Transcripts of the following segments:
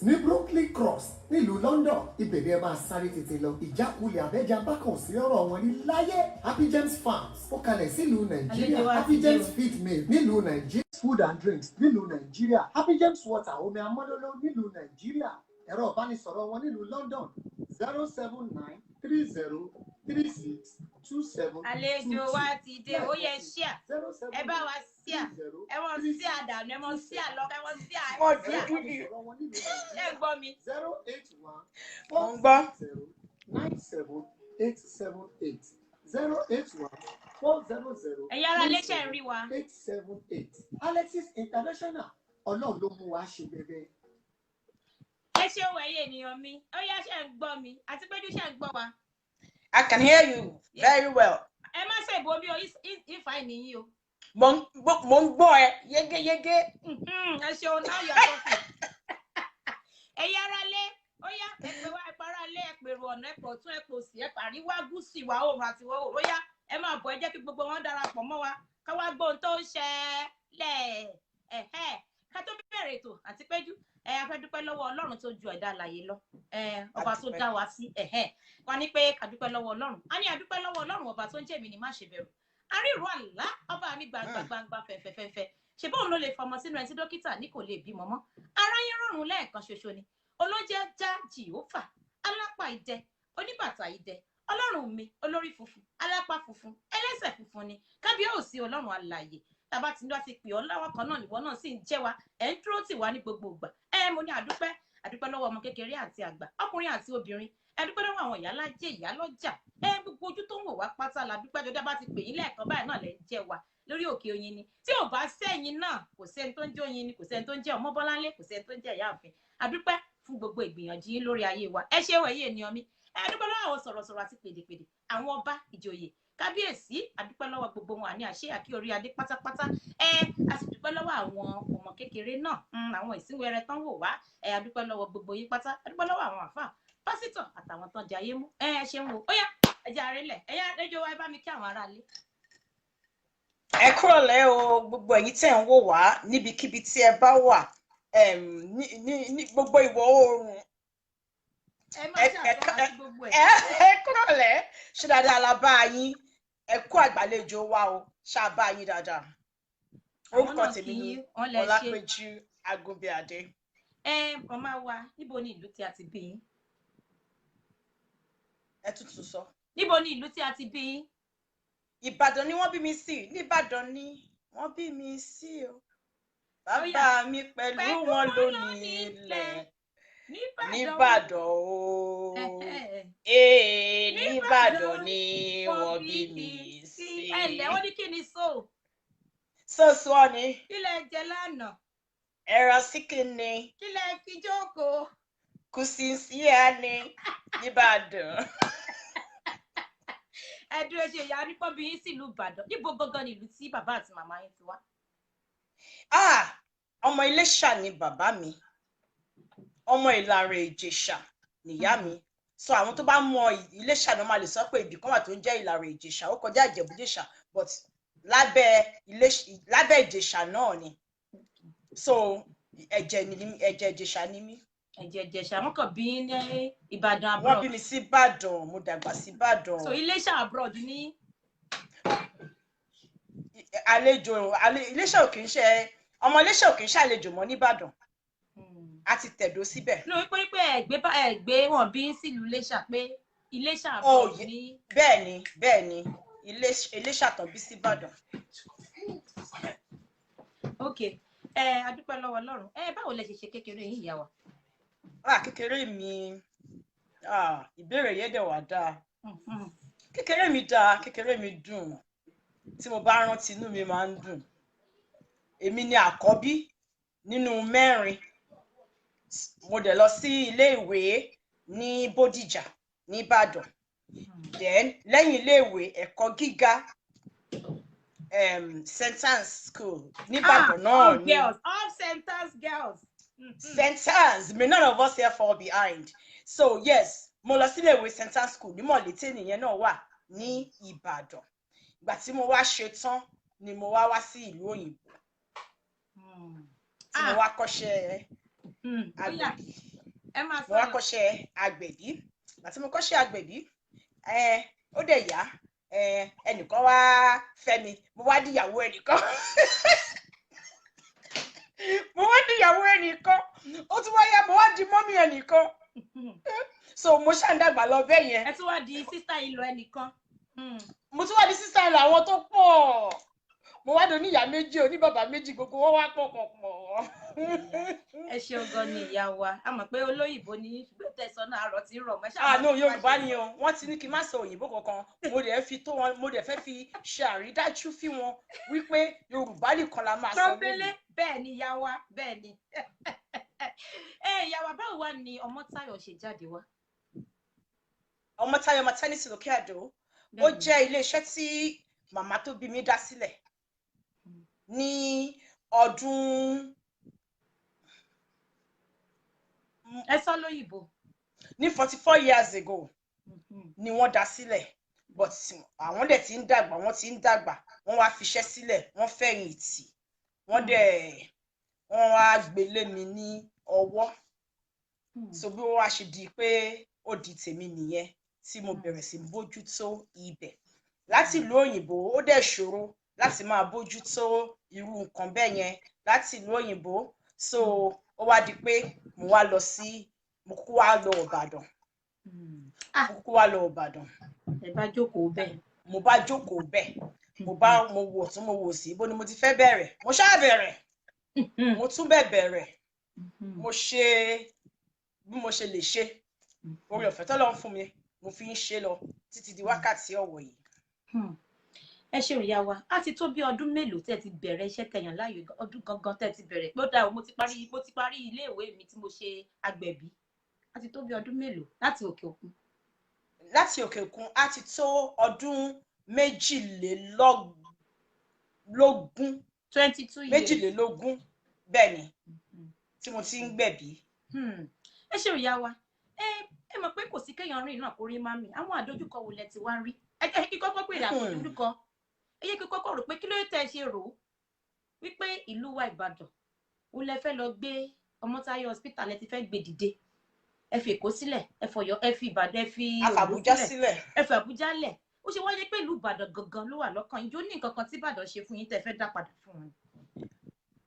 Ní Brooklyn Cross nílùú London, ibẹ̀ ni ẹ máa sáré tètè lọ. Ìjákulẹ̀ àbẹ́jà bákan sí ọ̀rọ̀ wọn ní láyé. Happy James Farms, ó kalẹ̀ sílùú Nàìjíríà. Àlejò wa Happy ti dé James o. Feed Mill nílùú Nàìjíríà, Food and Drinks nílùú Nàìjíríà, Happy James Water, omi amọ́lóló nílùú Nàìjíríà. Ẹ̀rọ ìbánisọ̀rọ̀ wọn nílùú London, 079303627 Àlejò wa ti dé. Ó yẹ ṣíà, ẹ bá wa ṣíà, ẹ wọ́n ṣíà dànù, ẹ wọ́n ṣíà lọ, ẹ wọ́n ṣíà, ẹ wọ́n ṣíà. Ṣé ń gbọ́ mi? 081 Mo ń gbọ́. 0 97878 081 400 Ẹ̀yin ará ilé, ṣe ń rí wa? 878. Alexis International, Ọlọ́run ló mú wa ṣe bẹ́bẹ́. Ẹ ṣeun, ẹ̀yin ènìyàn mi. Ó yá, ṣe ń gbọ́ mi? Àti Péjú, ṣe ń gbọ́ wa? I can hear you very well. Ẹ má ṣe ìbò bí o, ìfà ìnìyí o. Mo ń gbọ́ ẹ yégéyégé. Ẹ ṣeun, now you are talking. Ẹ̀yin ará ilé, ó yá, ẹ pè wá, ẹ para ilé, ẹ pèrò ọ̀nà, ẹ pọ̀ tún, ẹ pò sí, ẹ pàríwá, gúúsù, ìwà oòrùn àti ìwọ̀ oòrùn. Ó yá, ẹ máa bọ̀, ẹ jẹ́ kí gbogbo wọn darapọ̀ mọ́ wa, ká wá gbọ́ ohun tó ń ṣẹlẹ̀. Ẹ̀hẹ́, ká tó bẹ̀rẹ̀ ètò, àti Péjú, ẹ a fẹ́ dúpẹ́ lọ́wọ́ Ọlọ́run tó ju ẹ̀dá alààyè lọ, ẹ ọba tó dá wa sí. Ẹ̀hẹ́, wa ní pé ká dúpẹ́ lọ́wọ́ Ọlọ́run. A ní a dúpẹ́ lọ́wọ́ Ọlọ́run ọba tó ń jẹ́ mi ní má ṣe bẹ̀rù, arírò àlá, ọba mi gbangba gbangba fẹ̀fẹ̀fẹ̀fẹ̀. Ṣe bóun ló lè fọmọ sínú ẹni tí dókítà ní kò lè bímọ mọ́? Aráyé rọrùn lẹ́ẹ̀kan ṣoṣo ni olóúnjẹ já jìhófà, alápá idẹ, oníbàtà idẹ, Ọlọ́run mi, olórí funfun, alápá funfun, ẹlẹ́sẹ̀ funfun ni. Kábíyèsí Ọlọ́run alààyè, tàbá tí wọ́n ti pè ọ́ láwọn kan náà, nìwọ náà sì ń jẹ́ wa, ẹ̀ ń dúró tì wá ní gbogbo ìgbà. Ẹ mo ní àdúpẹ́, àdúpẹ́ lọ́wọ́ ọmọ kékeré àti àgbà, ọkùnrin àti obìnrin. Ẹ dúpẹ́ lọ́wọ́ àwọn ìyálájẹ́, ìyálọ́jà, ẹ gbogbo ojú tó ń wò wá pátá la dúpẹ́. Jọjọ́ bá ti pè yín lẹ́ẹ̀kan báyìí náà lẹ́ ń jẹ́ wa lórí òkè oyin ni. Tí ò bá sẹ́yìn náà, kò sẹ́ni tó ń jẹ́ oyin ni, kò sẹ́ni tó ń jẹ́ ọmọ Bọ́láńlé, kò sẹ́ni tó ń jẹ́ ìyáàfin. Àdúpẹ́ fún gbogbo ìgbìyànjú yín lórí ayé wa. Ẹ ṣeun, ẹ̀yin ènìyàn mi. Ẹ dúpẹ́ lọ́wọ́ àwọn sọ̀rọ̀sọ̀rọ̀ àti pèdèpèdè, àwọn ọba, ìjòyè, kábíyèsí. Àdúpẹ́ lọ́wọ́ gbogbo wọn, àní àṣẹ àkí orí adé pátápátá. Ẹ a sì dúpẹ́ lọ́wọ́ àwọn ọmọ kékeré náà, àwọn ìsínwẹrẹ tán wò wá. Ẹ àdúpẹ́ lọ́wọ́ gbogbo yín pátá. Àdúpẹ́ lọ́wọ́ àwọn àfà, pásítọ̀ àtàwọn tán jayé mú. Ẹ ṣeun o. Ó yá, ẹ jẹ́ àrélẹ̀. Ẹ yá, ẹjọ́ wa, ẹ bá mi kí àwọn aráalé. Ẹ kúrọ̀lẹ́ o, gbogbo ẹ̀yin tẹ́ ń wò wá níbikíbi tí ẹ bá wà, ní gbogbo ìwọ̀ oòrùn. Ẹ má ṣàtọ́ àti gbogbo ẹ̀. Ẹ kúrọ̀lẹ́, ṣé dáadáa la bá yín? Ẹ kú àgbàlejò wa o, ṣáà bá yín dáadáa? Àwọn Orúkọ náà tèmi kí ni yín, wọ́n lẹ ṣe. Ọlápéjú Agúnbíadé. Ẹ màmá wa, níbo ni ìlú tí a ti bí yín? Ẹ tútù sọ. Níbo ni ìlú tí a ti bí yín? Ìbàdàn ni wọ́n bí mi sí. Nìbàdàn ni wọ́n bí mi sí o, bàbá mi pẹ̀lú Pẹ̀lú wọn wọn ló ló ní ilẹ̀ Nìbàdàn. Nìbàdàn o. Ee, Nìbàdàn ni wọ́n bí mi sí. Ẹ ǹlẹ́, wọ́n ní kí ni so? Sọ́sọ́ ni. Kí lẹ jẹ lánàá? Ẹran síkìn ni. Kí lẹ fi jókòó? Kùsìnsíà ni Nìbàdàn. Ẹ dúró ṣe ìyá nípọ́ bí yín sílùú Ìbàdàn. Níbo gangan ni ìlú tí bàbá àti màmá yín ti wá? Ah, ọmọ Iléṣà ni bàbá mi, ọmọ Ìlàrè Ìjẹ̀ṣà nìyá mi. So àwọn tó bá mọ Iléṣà náà máa lè sọ pé ibì kan wà tó ń jẹ́ Ìlàrè Ìjẹ̀ṣà. Ó kọjá Ìjẹ̀bú-Jẹ̀ṣà, but lábẹ́ lábẹ́ Ìjẹ̀ṣà náà ni. So ẹ̀jẹ̀ ni, ẹ̀jẹ̀ Ìjẹ̀ṣà ni mí. Ẹ̀jẹ̀ Ìjẹ̀ṣà. Wọ́n kàn bí yín ní Ìbàdàn Wọ́n abroad. bí mi sí Ìbàdàn, mo dàgbà sí Ìbàdàn. So Iléṣà abroad ní. Àlejò Iléṣà ò kì í ṣe, ọmọ Iléṣà ò kì í ṣàlejò mọ́ nìbàdàn, a ti tẹ̀dó síbẹ̀. Ló wípé pé ẹ̀gbẹ́ bá ẹ̀gbẹ́ wọn bí yín sílùú Iléṣà, pé Iléṣà Oh, abroad ní. Bẹ́ẹ̀ ni, Iléṣà tán bí síbàdàn. Ok, ẹ adúpẹ́ lọ́wọ́ Ọlọ́run. Ẹ báwo lẹ ṣe ṣe kékeré yín, ìyá wa? Ah, kékeré mi, ah, ìbéèrè yẹn dẹ̀ wá dáa. Kékeré mi dáa, kékeré mi dùn. Tí mo bá rántí, inú mi máa ń dùn. Èmi ni àkọ́bí nínú mẹ́rin. Mo dẹ̀ lọ sí ilé ìwé ní Bódìjà nìbàdàn. Then lẹ́yìn iléèwé ẹ̀kọ́ gíga, St Anne's School nìbàdàn náà All ni. girls, all St Anne's girls. St Anne's, may none of us here fall behind. So yes, mo lọ sílé ìwé St Anne's School ní Mọ̀lété nìyẹn náà wà ní Ìbàdàn. Ìgbà tí mo wá ṣe tán ni mo wá wá sí ìlú òyìnbó, tí mo wá kọ́ṣẹ́. Ó yá, Agbẹ̀bí. Ẹ máa Mo wá sọ̀rọ̀. kọ́ṣẹ́ agbẹ̀bí. Àti mo kọ́ṣẹ́ agbẹ̀bí, ó dẹ̀ yá, ẹnìkan wá fẹ́ mi, mo wá díyàwó ẹnìkan, mo wá díyàwó ẹnìkan. Ó tún wá yá, mo wá di mummy ẹnìkan. So mo ṣáà ń dàgbà lọ bẹ́ẹ̀ yẹn. Ẹ tún wá di sister in law ẹnìkan. Mo tún wá di sister in law àwọn tó pọ̀. Mo wá di oníyàá méjì, oníbàbá méjì, gbogbo wọn wá pọ̀ pọ̀ pọ̀. Ẹ ṣeun gan ni, ìyá wa. A mọ̀ pé olóyìnbó ni yín, ṣùgbọ́n tẹ̀sán náà àrọ̀ tí ń rọ̀ mọ́. Ṣáà Ah máa no, fi wá Yorùbá ṣe. ni o. Wọ́n ti ní kí n má sọ òyìnbó kankan. Mo dẹ̀ fi tó wọn, mo dẹ̀ fẹ́ fi ṣe àrídájú fí wọn wípé Yorùbá nìkan la máa sọ Pọ́nbélé. lónìí. Bẹ́ẹ̀ ni, ìyá wa, bẹ́ẹ̀ ni. Ẹ ìyá wa, báwo wá ni Ọmọ́táyọ̀ ṣe jáde wá? Ọmọ́táyọ̀ Maternity Lókè Àdó, ó jẹ́ iléeṣẹ́ tí màmá tó bí mi dá sílẹ̀ ní ọdún Ẹ sọ lóyìnbó. Ní 44 years ago ni wọ́n dá sílẹ̀, but àwọn dẹ̀ ti ń dàgbà, wọ́n ti ń dàgbà, wọ́n wá fiṣẹ́ sílẹ̀, wọ́n fẹ̀yìntì, wọ́n dẹ̀ wọ́n wá gbélé mi ní ọwọ́. So bí wọ́n wá ṣe di pé ó di tèmi nìyẹn, tí mo bẹ̀rẹ̀ sí bójútó ibẹ̀ láti ìlú òyìnbó. Ó dẹ̀ ṣòro láti máa bójútó irú nǹkan bẹ́ẹ̀ yẹn láti ìlú òyìnbó. So ó wá di pé mo wá lọ sí, mo kúkú wá lọ Ìbàdàn. Mo kúkú wá lọ Ìbàdàn. Ẹ bá jókòó bẹ́ẹ̀. Mo bá jókòó bẹ́ẹ̀, mo bá mo wò tún, mo wò sí bó ni mo ti fẹ́ bẹ̀rẹ̀. Mo ṣáà bẹ̀rẹ̀, mo tún bẹ̀ bẹ̀rẹ̀. Mo ṣe bí mo ṣe lè ṣe. Oore ọ̀fẹ́ tọ́lọ́run fún mi, mo fi ń ṣe lọ títí di wákàtí ọ̀wọ̀ yìí. Ẹ ṣeun, ìyá wa. Á ti tó bí ọdún mélòó tẹ́ ti bẹ̀rẹ̀ iṣẹ́ tẹ̀yàn láàyò, ọdún gangan tẹ́ ti bẹ̀rẹ̀ pé ó dáa o, mo ti parí iléèwé mi tí mo ṣe agbẹ̀bí? Á ti tó bí ọdún mélòó láti òkè òkun? Láti òkè òkun, á ti tó ọdún 22. 22 years. 22, bẹ́ẹ̀ ni, tí mo ti ń gbẹ̀bí. Ẹ ṣeun, ìyá wa. Ẹ mọ̀ pé kò sí kéèyàn rìn náà kó rí mami. Àwọn àdójúkọ wo lẹ ti wá rí? Ẹ jẹ́ kí kọ́kọ́ pè ní àdójúkọ. Ẹ yẹ kí kọ́kọ́ rò pé kí ló tẹ́ ẹ ṣe rò ó wípé ìlú wa Ìbàdàn ó lẹ fẹ́ lọ gbé Ọmọ́táyọ̀ Hospital, ẹ ti fẹ́ gbé dìde. Ẹ fi Èkó sílẹ̀, ẹ fọyọ, ẹ fi Ìbàdàn, ẹ fi A fi Oǹdó Àbújá sílẹ̀, sílẹ̀. Ẹ fi Àbújá lẹ̀. Ó ṣe wáyé pé ìlú Ìbàdàn gangan ló wà lọ́kàn yín? Jó ní nǹkan kan tí Ìbàdàn ṣe fún yín tẹ́ fẹ́ dá padà fún wọn?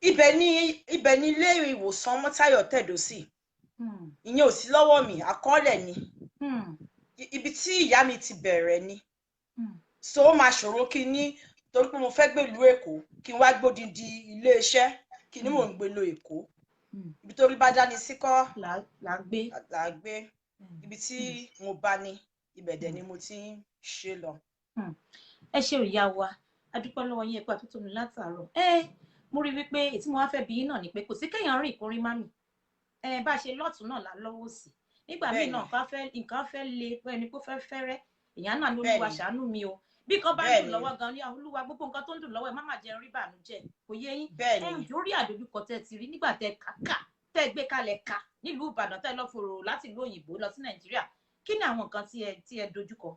Ibẹ̀ ni ilé ìwòsàn Ọmọ́táyọ̀ tẹ̀dó sí. Ìyẹn ò sí lọ́wọ́ mi, àkọọ́lẹ̀ ni. Ibi tí ìyá mi ti bẹ̀rẹ̀ ni. So ó máa ṣòro kí ní torí pé mo fẹ́ gbèlú Èkó, kí n wá gbódindi iléeṣẹ́, kí ní mò ń gbé lọ Èkó. Ibi tó rí bá dání sí kọ́ Là ń gbé. Là ń gbé. Ibi tí mo bá ní ibẹ̀ dẹ̀ ni mo ti ń ṣe lọ. Ẹ ṣe, ìyá wa. A dúpẹ́ lọ́wọ́ yín, ẹ kú àtúntò látàárọ̀. Ẹ mo rí wípé èyí tí mo wá fẹ́ bi yín náà ni pé kò sí kéèyàn rìn kó rí mami. Ẹ bá a ṣe lọ́tún náà là lọ́wọ́ sí nígbà míì náà, nǹkan fẹ́ le ẹni kó fẹ́ fẹ́rẹ́ èèyàn náà ló Olúwa ṣàánú mi o. Bí nǹkan bá ń dùn lọ́wọ́ gan ní, Olúwa, gbogbo nǹkan tó ń dùn lọ́wọ́ ẹ, má má jẹ́ rí bànújẹ́. Kò yé yín? Ẹ lórí àdójúkọ tẹ́ ti rí nígbà tẹ́ kàkà tẹ́ gbé kalẹ̀ ká nílùú Ìbàdàn, tẹ́ lọ fòrò láti ìlú òyìnbó lọ sí Nàìjíríà, kí ni àwọn nǹkan tí ẹ dojúkọ?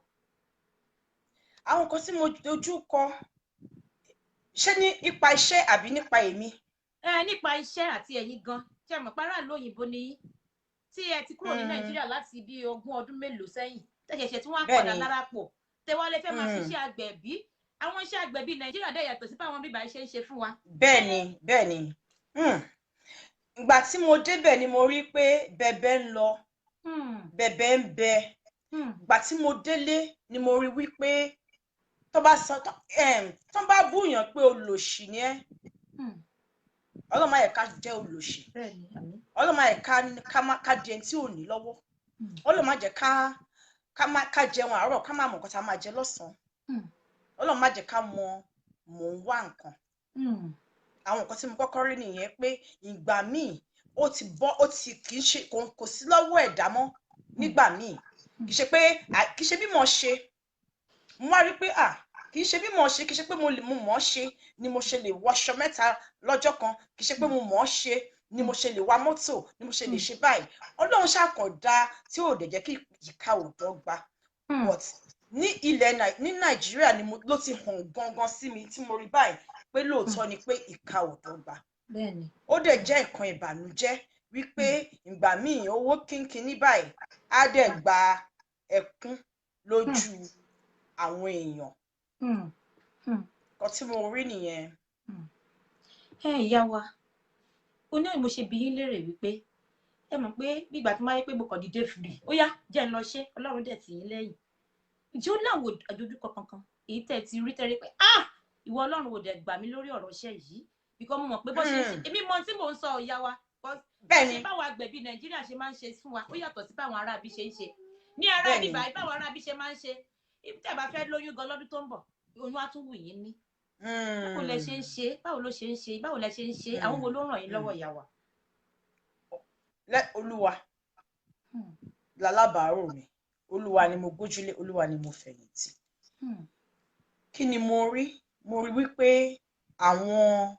Àwọn nǹkan tí mo dojú kọ, ṣé ní nípa iṣẹ́ àbí nípa èmi? Ẹ nípa iṣẹ́ àti ẹ̀yin gan. Ṣe mọ̀ pé aráàlú òyìnbó ni yín, tí ẹ ti kúrò ní Nàìjíríà láti bí 20 ọdún mélòó sẹ́yìn, tẹ́ ṣẹ̀ṣẹ̀ tí wọ́n á padà darapọ̀, tẹ́ wá lè fẹ́ máa ṣiṣẹ́ agbẹ̀bí. Àwọn iṣẹ́ agbẹ̀bí Nàìjíríà dẹ̀ yàtọ̀ sí báwọn bíbá iṣẹ́ ń ṣe fún wa. Bẹ́ẹ̀ni. Ìgbà tí mo débẹ̀ ni mo rí pé bẹ̀bẹ̀ ń lọ, bẹ̀bẹ̀ ń bẹ. Ìgbà tí mo délé ni mo rí wípé tó bá sọ tó bá búyàn pé olòṣì ni ẹ́, Ọlọ́run má jẹ́ ká jẹ́ olòṣì. Bẹ́ẹ̀ni, àmín. Ọlọ́run má jẹ́ ká di ẹni tí ò ní lọ́wọ́. Ọlọ́run má jẹ́ ká jẹun àárọ̀, ká má mọ̀ nǹkan tá a máa jẹ lọ́sàn-án. Ọlọ́run má jẹ́ ká mọ mò ń wá nǹkan. Àwọn nǹkan tí mo kọ́kọ́ rí nìyẹn, pé ìgbà míì ó ti bọ́, ó ti kì í ṣe kò sí lọ́wọ́ ẹ̀dá mọ́ nígbà míì. Kì í ṣe pé kì í ṣe bí mo ṣe, mo wá rí pé kì í ṣe bí mo ṣe, kì í ṣe pé mo mọ̀ ọ́ ṣe ni mo ṣe lè wọṣọ mẹ́ta lọ́jọ́ kan, kì í ṣe pé mo mọ̀ ọ́ ṣe ni mo ṣe lè wa mọ́tò, ni mo ṣe lè ṣe báyìí. Ọlọ́run ṣàkàndá tí ò dẹ̀ jẹ́ kí ìka ò dọ́gba. But ní ilẹ̀ ní Nàìjíríà ni ló ti hàn gangan sí mi, tí mo rí báyìí pé lóòótọ́ ni pé ìka ò dọ́gba. Ó dẹ̀ jẹ́ nǹkan ìbànújẹ́. Wípé ìgbà míì owó kínkínní báyìí á dẹ̀ gba ẹkún lójú àwọn èèyàn. Nǹkan tí mo rí nìyẹn. Ẹ ìyá wa, ó ní mo ṣe bi yín léèrè wípé ẹ mọ̀ pé bí ìgbà tó máa yẹ pé mo kàn dìde fìrì, ó yá, jẹ́ ń lọ ṣe, Ọlọ́run dẹ̀ tì yín lẹ́yìn. Ǹjẹ́ ó láwọn àdójúkọ kankan èyí tẹ́ ẹ ti rí tẹ́lẹ̀ pé, ah, ìwọ Ọlọ́run ò dẹ̀ gbà mí lórí ọ̀rọ̀ iṣẹ́ yìí? Because mo mọ̀ pé bó ṣe ń ṣe, èmi mọ tí mò ń sọ, ìyá wa. Bẹ́ẹ̀ni. Ṣé báwọn agbẹ̀bí Nàìjíríà ṣe máa ń ṣe fún wa ó yàtọ̀ sí báwọn aráabí ṣe ń ṣe ní aráabí báyìí? Báwọn aráabí ṣe máa ń ṣe, ibi tí a bá fẹ́ lóyún gan lọ́dún tó ń bọ̀, oyún á tún wù yín ní. Báwo lẹ ṣe ń ṣe? Báwo ló ṣe ń ṣe? Báwo lẹ ṣe ń ṣe? Àwọn wo ló ràn yín lọ́wọ́, ìyá wa? Lẹ Olúwa lálábàárò mi. Olúwa ni mo gbójúlé, Olúwa ni mo fẹ̀yìntì. Kí ni mo rí? Mo rí wípé àwọn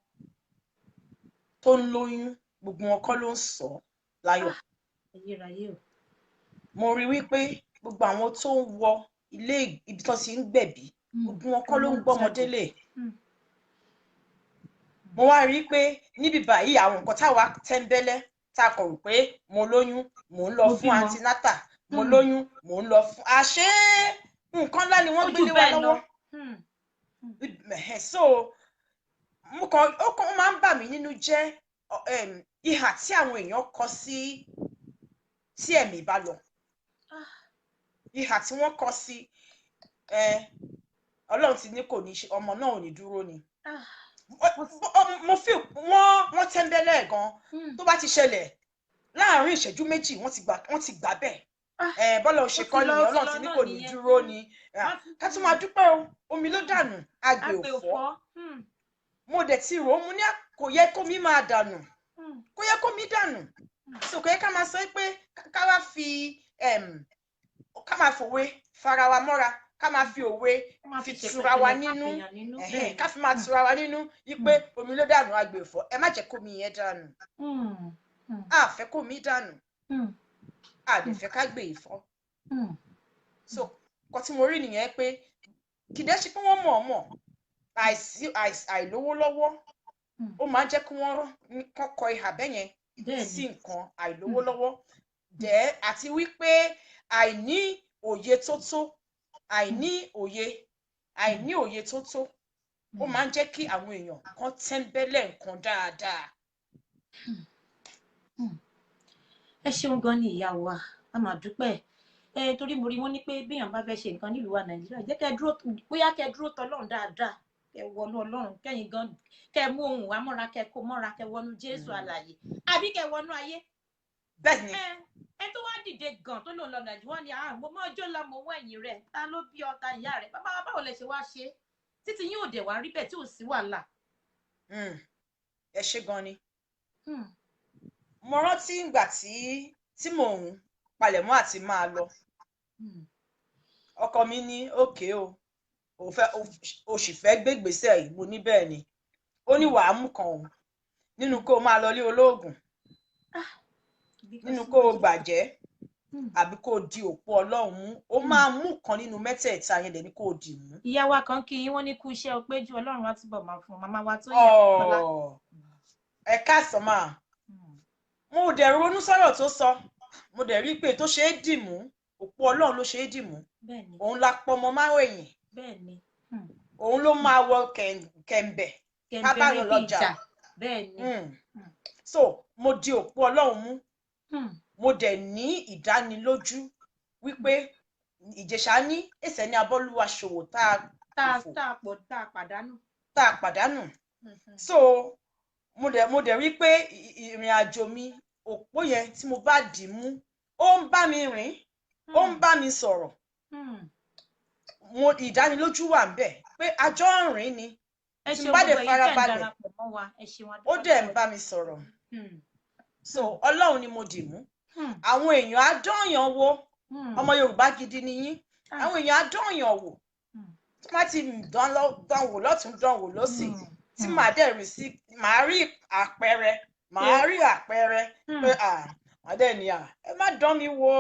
tó ń lóyún, gbogbo wọn kọ́ ló ń sọ láyọ̀. Ayérayé o. Mo rí wípé gbogbo àwọn tó ń wọ ilé ibi tó ti ń gbẹ̀bí, gbogbo wọn kọ́ ló ń gbọ́mọdé lè. Mo wá rí i pé níbi báyìí, àwọn nǹkan táwa tẹ́ńbẹ́lẹ́, tá a kọ̀ rò pé mo lóyún, mò ń lọ fún antenatal, mo lóyún, mò ń lọ fún, àṣé nǹkan ńlá ni wọ́n gbélé wa lọ́wọ́. So mo kàn, ó kàn máa ń bà mí nínú jẹ́ ìhà tí àwọn èèyàn kọ sí tí ẹ̀mí bá lọ, ìhà tí wọ́n kọ sí. Ọlọ́run ti ní kò ní ṣe, ọmọ náà ò ní dúró ni. Mo fi wọ́n tẹ́ńbẹ́lẹ́ gan. Tó bá ti ṣẹlẹ̀, láàárín ìṣẹ́jú 2, wọ́n ti gbà bẹ́ẹ̀. Bọ́lá ò ṣe kọ́ nìyẹn, Ọlọ́run ti ní kò ní dúró ni. Ká tún máa dúpẹ́ o, omi ló dànù, agbè ò fọ́. Mo dẹ̀ ti rò ó, mo ní kò yẹ kó mi máa dànù, kò yẹ kó mi dànù. So kò yẹ ká máa sọ pé ká wá fi ká máa fòwe fara wa mọ́ra, ká máa fi òwe fi tura wa nínú, ká fi máa tura wa nínú wípé omi ló dànù, agbè ò fọ́. Ẹ má jẹ́ kó mi yẹn dànù. A fẹ́ kó mi dànù, a dẹ̀ fẹ́ ká gbé ìfọ́. So nǹkan tí mo rí nìyẹn, pé kì í dẹ́ ṣe pé wọ́n mọ̀ ọ́ mọ̀, àìsí àìlówó lọ́wọ́, ó máa ń jẹ́ kí wọ́n kọ́kọ́ ìhà bẹ́yẹn sí nǹkan àìlówó lọ́wọ́ dẹ̀, àti wípé àìní òye tó tó, àìní òye tó tó, ó máa ń jẹ́ kí àwọn èèyàn kan tẹ́ńbẹ́lẹ̀ nǹkan dáadáa. Ẹ ṣeun gan ni, ìyá wa, a máa dúpẹ́ ẹ, torí mo rí wọn ní pé béèyàn bá fẹ́ ṣe nǹkan nílùú wa Nàìjíríà, jẹ́ kẹ́ dúró, bóyá kẹ́ dúró tọlọ́run dáadáa, kẹ́ wọnú Ọlọ́run, kẹ́yìn gan kẹ́ mú ohùn wa mọ́ra, kẹ́ kó mọ́ra, kẹ́ wọnú Jésù alààyè, àbí kẹ́ wọnú ayé. Bẹ́ẹ̀ni. Ẹ tó wá dìde gan tó lòun lọ Nàìjíríà ni mo mọ ọjọ́ lọ, mo wọ ẹ̀yìn rẹ̀, ta ló bí ọta ìyá rẹ̀? Bàbá wa, báwo lẹ ṣe wá ṣe títí yín ò dẹ̀ wá rí bẹ́ẹ̀ tí ò sí wàhálà? Ẹ ṣe gan ni. Mo rántí ìgbà tí mò ń palẹ̀mọ́ àti máa lọ, ọkọ mi ní òkè o, o sì fẹ́ gbé ìgbésẹ̀ yìí? Mo ní bẹ́ẹ̀ ni. Ó ní wàá mú kan òun nínú kó o máa lọ lé olóògùn, nínú kó o gbàjẹ́, àbí kó o di òpó Ọlọ́run mú. Ó máa mú kan nínú mẹ́tẹ̀ẹ̀ta yẹn dẹ̀ ní kó o dì mú. Ìyá wa kan kí yín, wọ́n ní kú iṣẹ́ o, péjú Ọlọ́run á túbọ̀ máa fún màmá wa tó yẹ Ọlá. Ẹ káàsán máa. Mo dẹ̀ ronú sọ̀rọ̀ tó sọ, mo dẹ̀ rí i pé tó ṣe é dì mú, òpó Ọlọ́run ló ṣe é dì mú. Òun la pọmọ márùn ẹ̀yìn. Òun ló máa wọ kẹ̀ǹbẹ̀ kábàáyọ̀ lọ́jà. So mo di òpó Ọlọ́run mú. Mo dẹ̀ ní ìdánilójú wípé Ìjẹ̀ṣà ní èsẹ̀ ní abọ́lúwa ṣòwò tá a tá a pọ̀, tá a pàdánù. Tá a pàdánù. So mo dẹ̀ rí pé ìrìn àjò mi, òpó yẹn tí mo bá dì mú, ó ń bá mi rìn, ó ń bá mi sọ̀rọ̀. Mo ìdánilójú wà ńbẹ̀ pé àjọ ń rìn ni. Tí n bá dẹ̀ farabalẹ̀, ó dẹ̀ ń bá mi sọ̀rọ̀. So Ọlọ́run ni mo dì mú. Àwọn èèyàn á dányàn wo, ọmọ Yorùbá gidi ni yín, àwọn èèyàn á dányàn wò. Tí wọ́n ti dán wò lọ́tún, dán wò lọ́sì, tí màá dẹ̀ rí sí, màá rí àpẹẹrẹ pé màá dẹ̀ ní ẹ má dán mi wò,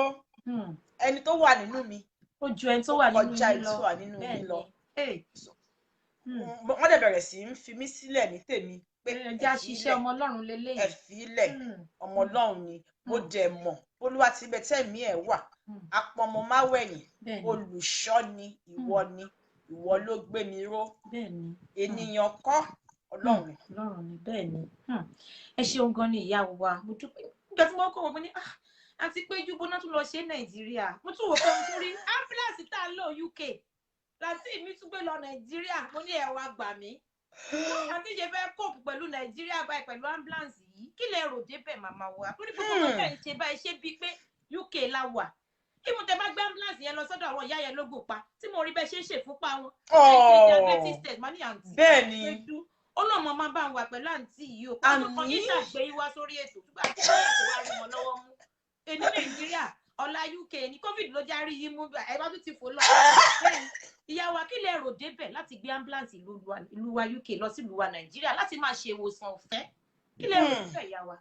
ẹni tó wà nínú mi ó ju ẹni tó wà nínú kọjá yín ẹni lọ. tó wà nínú mi lọ. Hey. Wọ́n dẹ̀ bẹ̀rẹ̀ sí ń fi mí sílẹ̀ ní tèmi. Pé Ẹ jẹ́ àṣìṣe ọmọ Ọlọ́run leléyìí. Ẹ fi ilẹ̀, ọmọ Ọlọ́run ni. Mo dẹ̀ mọ̀, Olúwa ti ibẹ̀ tẹ̀mí ẹ̀ wà, apọnmọmáwẹ̀yìn, olùṣọ́ ni. Ìwọ ni, ìwọ ló gbé mi ró. Ènìyàn kọ́, Ọlọ́run ni. Ọlọ́run ni, bẹ́ẹ̀ ni. Ẹ ṣeun gan ni, ìyá wa, mo dúpẹ́. Nígbà tí mo kọ́ wọn, mo ní, "Ah, àti Péjú bóná tún lọ ṣe Nàìjíríà." Mo tún wò pé mo tún rí ambulance tá a lò UK láti mi tún gbé lọ Nàìjíríà. Mo ní, "Ẹ wá gbà mí, àti ṣe fẹ́ cope pẹ̀lú Nàìjíríà báyìí pẹ̀lú ambulance yìí." Kí lẹ rò débẹ̀, màmá wa? Lórí gbogbo ọmọ tẹ̀ ń ṣe báyìí, ṣé bíi pé UK la wà? Ìmú tẹ bá gbé ambulance yẹn lọ sọ́dọ̀ àwọn ìyá yẹn lógún pa, tí mo rí bẹ́ẹ̀ ṣe ń ṣèfúnpá wọn, ṣe ń ṣe diabetes test, má ní àǹtí Bẹ́ẹ̀ ni. Ó náà mo máa bá ń wà pẹ̀lú àǹtí yìí o. Kó kan yín ṣàgbé yín wá sórí ètò, ṣùgbọ́n àti ìyá tó wá rí wọn lọ́wọ́ mú èmi Nàìjíríà, ọ̀la UK ní COVID ló já rí yín mú, ẹ bá tún ti fò lọ. Ìyá wa, kí lẹ rò débẹ̀ láti gbé ambulance ìlú wa UK lọ sí ìlú wa Nàìjíríà láti máa ṣe ìwòsàn ọ̀fẹ́? Kí lẹ rò débẹ̀, ìyá wa?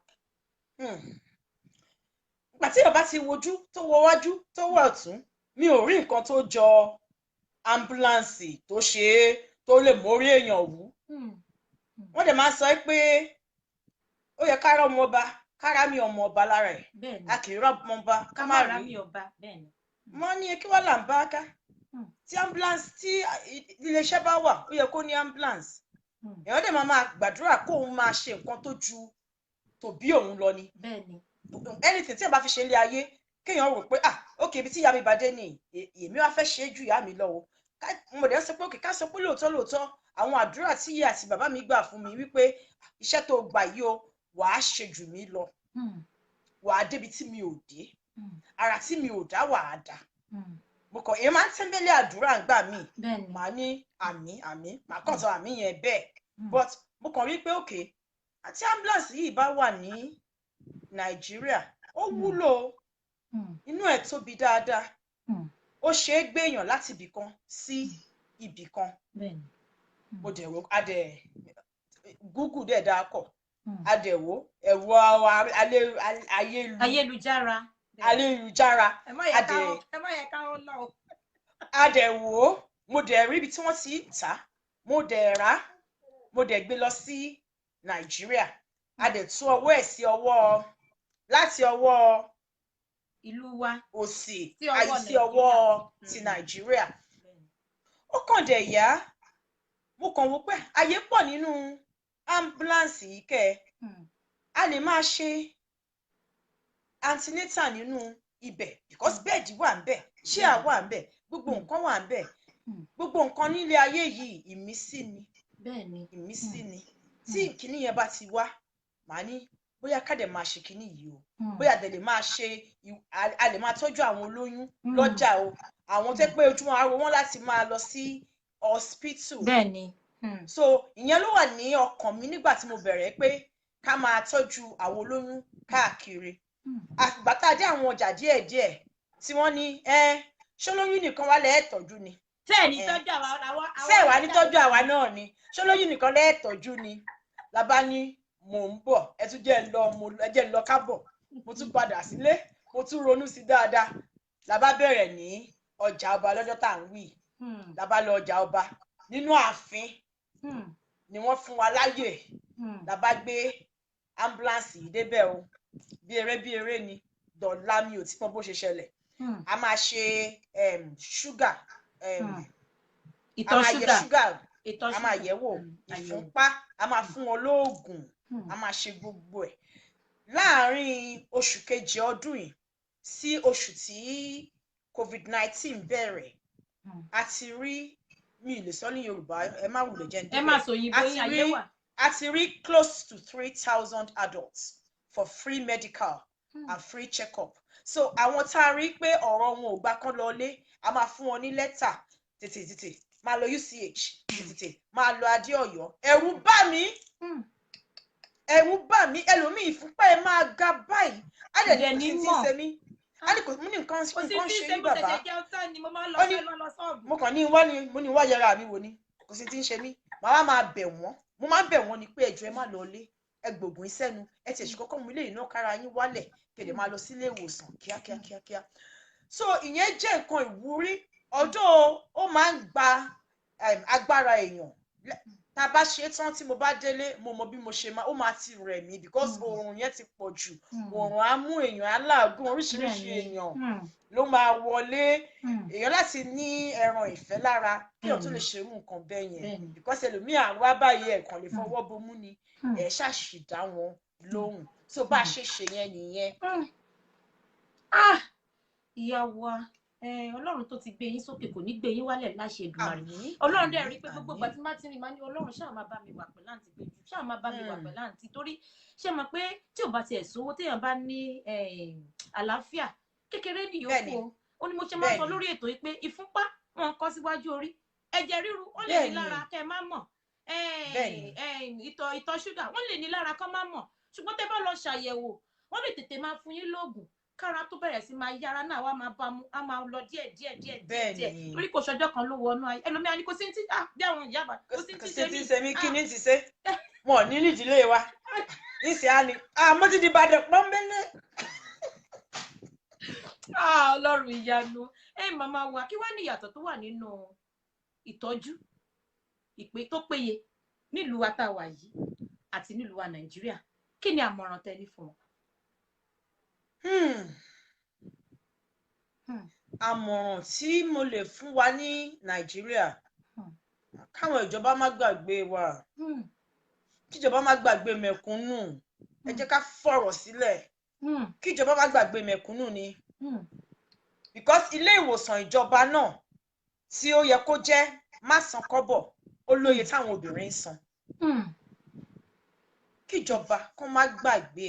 Ìgbà tí bàbá ti wojú, tó wọ wájú, tó wọ ọ̀tún, mi ò rí nǹkan tó jọ ambulance tó ṣe é tó lè mórí èèyàn wú. Wọ́n dẹ̀ máa ń sọ pé ó yẹ kára ọmọ ọba, kára mi ọmọ ọba lára ẹ̀. A kì í rọ́ ọmọ ọba ká má rí. Wọ́n ní kí wọ́n là ń bá ká tí ambulance, tí iléeṣẹ́ bá wà, ó yẹ kó ní ambulance. Èèyàn dẹ̀ máa máa gbàdúrà kóun máa ṣe nǹkan tó ju tòbí òun lọ ni. Anything tí èèyàn bá fi ṣe ilé ayé, kéèyàn rò pé, "Ah, ok, ibi tí ìyá mi bá dé ni, èmi wá fẹ́ ṣe é ju ìyá mi lọ o." Mo dẹ̀ sọ pé ok, ká sọ pé lóòótọ́ lóòótọ́, àwọn àdúrà tí ìyá àti bàbá mi gbà fún mi wípé iṣẹ́ tó gbà yìí o, wàá ṣe jù mí lọ, wàá débi tí mi ò dé, ara tí mi ò dá, wàá dá. Mo kàn, èèyàn máa ń tẹ́ńbẹ́lẹ́ àdúrà ńgbà míì. Màá ní àmín, àmín, màá kàn sọ àmín yẹn bẹ́ẹ̀. But mo kàn rí pé ok, àti ambulance yìí bá wà ní Nàìjíríà, ó wúlò, inú ẹ̀ tóbi dáadáa, ó ṣe é gbéyàn láti ibì kan sí ibì kan. Mo dẹ̀ wò, a dẹ̀ Google dẹ̀ dáa kọ̀, a dẹ̀ wò ẹ̀rọ ayélujára. Ayélujára. Ẹ má yẹ káwọn lọ. A dẹ̀ wò ó, mo dẹ̀ rí ibi tí wọ́n ti ń tà á, mo dẹ̀ rà á, mo dẹ̀ gbé lọ sí Nàìjíríà. A dẹ̀ tún ọwọ́ ẹ̀ sí ọwọ́, láti ọwọ́ ìlú wa òsì sí ọwọ́ sí ọwọ́ ti Nàìjíríà. Ó kàn dẹ̀ yá, mo kàn wò pé àyè pọ̀ nínú ambulance yìí kẹ́ ẹ, a lè máa ṣe antenatal nínú ibẹ̀, because bed wà ńbẹ̀, chair wà ńbẹ̀, gbogbo nǹkan wà ńbẹ̀. Gbogbo nǹkan nílé ayé yìí, ìmísí ni. Ìmísí ni. Tí ìkíní yẹn bá ti wá, màá ní bóyá ká dẹ̀ máa ṣe kíní yìí o, bóyá dẹ̀ lè máa ṣe, a lè máa tọ́jú àwọn olóyún lọ́jà o, àwọn tẹ́ pé ojúmọ́ aró wọn láti máa lọ sí hospital. So ìyẹn ló wà ní ọkàn mi nígbà tí mo bẹ̀rẹ̀ pé ká máa tọ́jú àwọn olóyún káàkiri. Àgbà tá a dé àwọn ọjà díẹ̀díẹ̀, tí wọ́n ní ẹ ṣọlóyún nìkan wá lẹ́ẹ̀ tọ́jú ni. Tẹ́ ẹ̀ ní tọ́jú àwa àwa. Ṣé wàá ní tọ́jú àwa náà ni? Ṣọlóyún nìkan lẹ́ẹ̀ tọ́jú ni? Làbá ní mò ń bọ̀, ẹ tún jẹ́ ń lọ, mo ẹ jẹ́ ń lọ kábọ̀. Mo tún padà sílé, mo tún ronú sí dáadáa. Làbá bẹ̀rẹ̀ ní ọjà ọba lọ́jọ́ tá à ń wí. Làbá lọ ọjà ọba nínú ààfin ni wọ́n fún wa láyè. Làbá gbé ambulance yìí débẹ̀ o. Bí eré bí eré ni. Dọ̀la mi ò tí mọ bó ṣe ṣẹlẹ̀. A máa ṣe ṣúgà, a ìtọ̀ máa yẹ ṣúgà ṣúgà, ìtọ̀ a máa ṣúgà. yẹ̀ wò, àyẹ̀wò. ìfúnpá, a máa fún wọn lóògùn, a máa ṣe gbogbo ẹ̀. Láàárín oṣù kejì ọdún yìí sí oṣù tí COVID-19 bẹ̀rẹ̀, a ti rí, mi ì lè sọ ní Yorùbá, ẹ má wulẹ̀ jẹ́ ń Ẹ má débẹ̀. sọ òyìnbó A yín ti ayé rí wà. A ti rí close to 3,000 adults for free medical and free check-up. So àwọn tá a rí pé ọ̀rọ̀ wọn ò gbà kán lọlé, a máa fún wọn ní lẹ́tà, tètè tètè máa lọ UCH, tètè máa lọ Adéọ̀yọ́. Ẹ̀rù bà mí. Ẹ̀rù bà mí. Ẹlòmíì, ìfúnpá ẹ̀ máa ga báyìí, á dẹ̀ ní Dẹ̀ kò ní sí tí ń mọ̀. ṣe mí, á ní kò mú ní nǹkan Kò sí nǹkan tí ṣe ṣe yín mo bàbá. ṣẹ̀ṣẹ̀ jẹun tán ni mo máa ń lọ Ó ní fẹ́ lọ sọ́ọ̀bù. Mo kàn ní wá ní, mo ní wá yẹra mi wò ni, kò sí tí ń ṣe mí. Màá wá máa bẹ̀ wọ́n, mo máa ń bẹ̀ wọ́n ni pé ẹjọ́, ẹ má lọ ilé, ẹ gbògùn sẹ́nu, ẹ tiẹ̀ ṣe kọ́kọ́ mú ilé ìná kára yín wálẹ̀, kẹ̀dẹ̀ máa lọ sílé ìwòsàn kíákíá kíákíá. So ìyẹn jẹ́ nǹkan ìwúrí. Ọjọ́ ó máa ń gba agbára èèyàn. Tá a bá ṣe tán, tí mo bá délé, mo mọ bí mo ṣe máa, ó máa ti rẹ̀ mí because oòrùn yẹn ti pọ̀ jù. Oòrùn á mú èèyàn, á làágùn, oríṣiríṣi èèyàn ló máa wọlé. Èèyàn láti ní ẹran ìfẹ́ lára kí èèyàn tó lè ṣerú nǹkan bẹ́ẹ̀ yẹn, because ẹlòmíì àwa báyìí, ẹ̀kan lè fọwọ́ bomú ni ẹ̀ ṣàṣì dá wọn lóhùn. So bá a ṣe ṣe yẹn nìyẹn. Ah, ìyá wa, Ọlọ́run tó ti gbé yín sókè kò ní gbé yín wálẹ̀ láṣẹ Èdùmàrè. Ọlọ́run dẹ̀ rí pé gbogbo ìgbà tí má ti rìn, máa ní Ọlọ́run ṣáà máa bá mi wà pẹ̀lú àǹtí Péjú, ṣáà máa bá mi wà pẹ̀lú àǹtí, torí ṣé mọ̀ pé tí ò bá tiẹ̀ sówó, téèyàn bá ní àlàáfíà kékeré ní yòókù o. Ó ní mo ṣe máa ń sọ lórí ètò yìí pé ìfúnpá wọn kọ síwájú orí, ẹ̀jẹ̀ ríru ó lè ní lára kẹ́ ẹ má mọ̀, ìtọ̀ ṣúgà wọ́n lè ní lára kán má mọ̀, ṣùgbọ́n tẹ́ bá lọ ṣàyẹ̀wò, wọ́n lè tètè máa fún yín lóògùn kára tó bẹ̀rẹ̀ sí máa yára náà, wá máa bá mu, á máa lọ díẹ̀ díẹ̀ díẹ̀ díẹ̀ díẹ̀, torí kò ṣọjọ́ kan ló wọnú ayé. Ẹlòmíà ni kò sí ti bí àwọn ìyá bá kò sí ti ṣe mí, kí ni ti ṣe wọn ò ní nídìílé wa níṣẹ́ á ní àmọ́ ti di Ìbàdàn pọ́nbélé. Ọlọ́run ìyanu! Ẹ màmá wa, kí wá ní ìyàtọ̀ tó wà nínú ìtọ́jú ìpè tó péye nílùú wa tá a wà yìí àti nílùú wa Nàìjíríà? Kí ni àmọ̀ràn tẹ́ ní fún wọn? Àmọ̀ràn tí mo lè fún wa ní Nàìjíríà, káwọn ìjọba má gbàgbé wa, kíjọba má gbàgbé mẹ̀kúnnù. Ẹ jẹ́ ká fọ̀rọ̀ sílẹ̀, kíjọba má gbàgbé mẹ̀kúnnù ni, because ilé ìwòsàn ìjọba náà tí ó yẹ kó jẹ́ má san kọ́bọ̀, ó lóye táwọn obìnrin ń san. Kíjọba kó má gbàgbé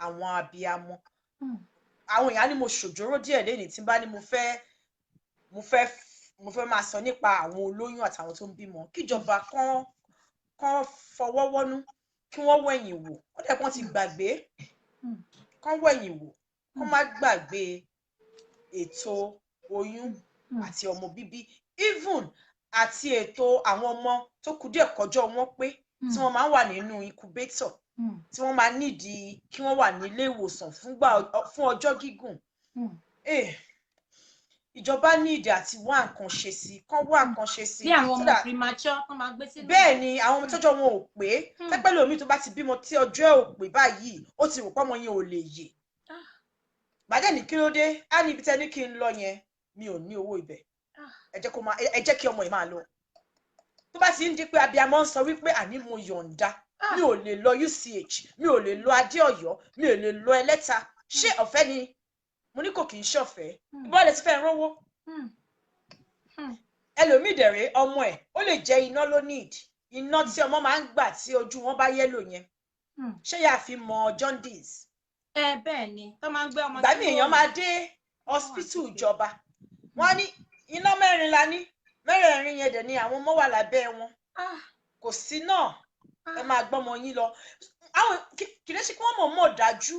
àwọn abiyamọ. Àwọn èèyàn ní mo ṣòjóró díẹ̀ lẹ́yìn tí n bá ní mo fẹ́ máa sọ nípa àwọn olóyún àtàwọn tó ń bímọ. Kíjọba kán fọwọ́ wọ́nú, kí wọ́n wẹ̀yìn wò. Ó dẹ̀ kán ti gbàgbé, kán wẹ̀yìn wò, kán má gbàgbé ètò oyún àti ọmọ bíbí, even àti ètò àwọn ọmọ tó kù díẹ̀ kọjọ́ wọn pé, tí wọ́n máa ń wà nínú incubator, tí wọ́n máa nídìí kí wọ́n wà nílé ìwòsàn fún ọjọ́ gígùn. Ìjọba ní ìdí àti wá nǹkan ṣe sí, kán wá nǹkan ṣe sí. Bí àwọn ọmọ premature kán máa gbé sínú. Bẹ́ẹ̀ ni, àwọn ọmọ tọ́jọ́ wọn ò pé, tẹ́pẹ́ lómi tó bá ti bímọ tí ọjọ́ ẹ̀ ò pé báyìí, ó ti rò pọ́mọ yẹn ò lè yè. Gbàdé ní kí ló dé, á ní ibi tẹ́ ní kí n lọ yẹn, mi ò ní owó ibẹ̀, ẹ jẹ́ kó máa, ẹ jẹ́ kí ọmọ yìí máa lọ. Tó bá ti ń di pé abiyamọ ń sọ wípé àní mo yọ̀ǹda, mi ò lè lọ UCH, mi ò lè lọ Adéọ̀yọ́, mi ò lè lọ Ẹlẹ́ta, ṣé ọ̀fẹ́ ni? Mo ní kò kì í ṣọ̀fẹ́, bọ́ọ̀lù ti fẹ́ ránwó. Ẹlòmíì dẹ̀rẹ̀, ọmọ ẹ̀ ó lè jẹ́ iná ló need, iná tí ọmọ máa ń gbà tí ojú wọn bá yellow yẹn, ṣé yàá fi mọ jaundice? Ẹ bẹ́ẹ̀ ni, tó máa ń gbé ọmọ. Ìgbà míì èèyàn máa dé hospital ìjọba, wọ́n á ní iná mẹ́rin la ní, mẹ́rẹ̀ẹ̀rin yẹn dẹ̀ ni àwọn ọmọ wà lábẹ́ wọn, kò sí náà, ẹ máa gbọ́mọ yín lọ. Àwọn kì í ṣe kí wọ́n mọ̀ mọ̀ dájú,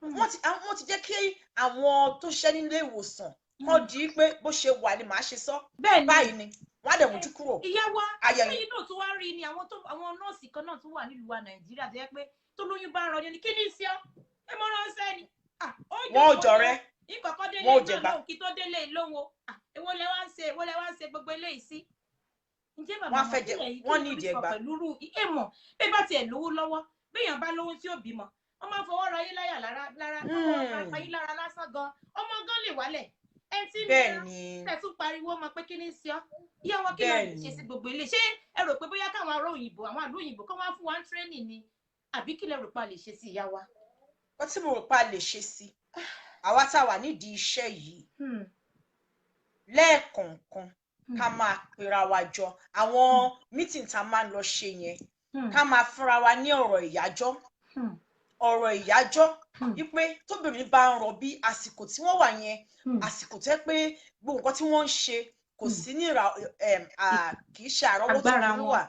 wọ́n ti jẹ́ kí àwọn tó ṣiṣẹ́ nílé ìwòsàn kàn di pé bó ṣe wà ni màá ṣe sọ báyìí ni wọ́n á dẹ̀ mójú kúrò. Ìyá wa, ẹ̀yin náà tún wá rí ni àwọn tó àwọn nọ́ọ̀sì kan náà tún wà nílùú wa Nàìjíríà tó yẹ pé tó lóyún bá ń rọ ní kí ni sí ọ, ẹ mọ ránṣẹ́ ni. Wọn ò jọrẹ. Ìkọ̀kọ́ délé náà lóhùn, kí tó délé lóhùn o, èwo lẹ wá ń ṣe, èwo lẹ wá ń ṣe gbogbo eléyìí sí? Ǹjẹ́ bàbá wọn fẹ́ jẹ, wọ́n ní ìdí ẹgbà. Pẹ̀lú rú èèmọ̀ bí bá tiẹ̀ lówó lọ́wọ́, béèyàn bá lówó tí ó bímọ, wọ́n máa ń fọwọ́ ra yín láyà lára lára, fọwọ́ ra yín lára lásán gan, ọmọ gan lè wálẹ̀. Ẹ tí mi tẹ̀ tún pariwo ọmọ pé kí ni sí ọ. Ìyá wọn, kí ló lè ṣe sí gbogbo ilé? Ṣé ẹ rò pé bóyá káwọn ará òyìnbó, àwọn àlú òyìnbó kọ́ wá fún wa ń training ni, àbí kí lẹ rò pa lè ṣe sí, ìyá wa? Wọ́n tí mo rò pa lè ṣe sí, àwa tá a wà nídìí iṣẹ́ yìí, lẹ́ẹ̀kọ̀ọ̀kan ká máa pera wa jọ, àwọn meeting tá a máa ń lọ ṣe yẹn, ká máa fúnra wa ní ọ̀rọ̀ ìyájọ́, ọ̀rọ̀ ìyájọ́ wípé tóbìnrin bá ń rọbí, àsìkò tí wọ́n wà yẹn, àsìkò tẹ́ pé gbogbo nǹkan tí wọ́n ń ṣe kò sí ní ìrà, kì í ṣe àrọ́wọ́tó wọn ló wà,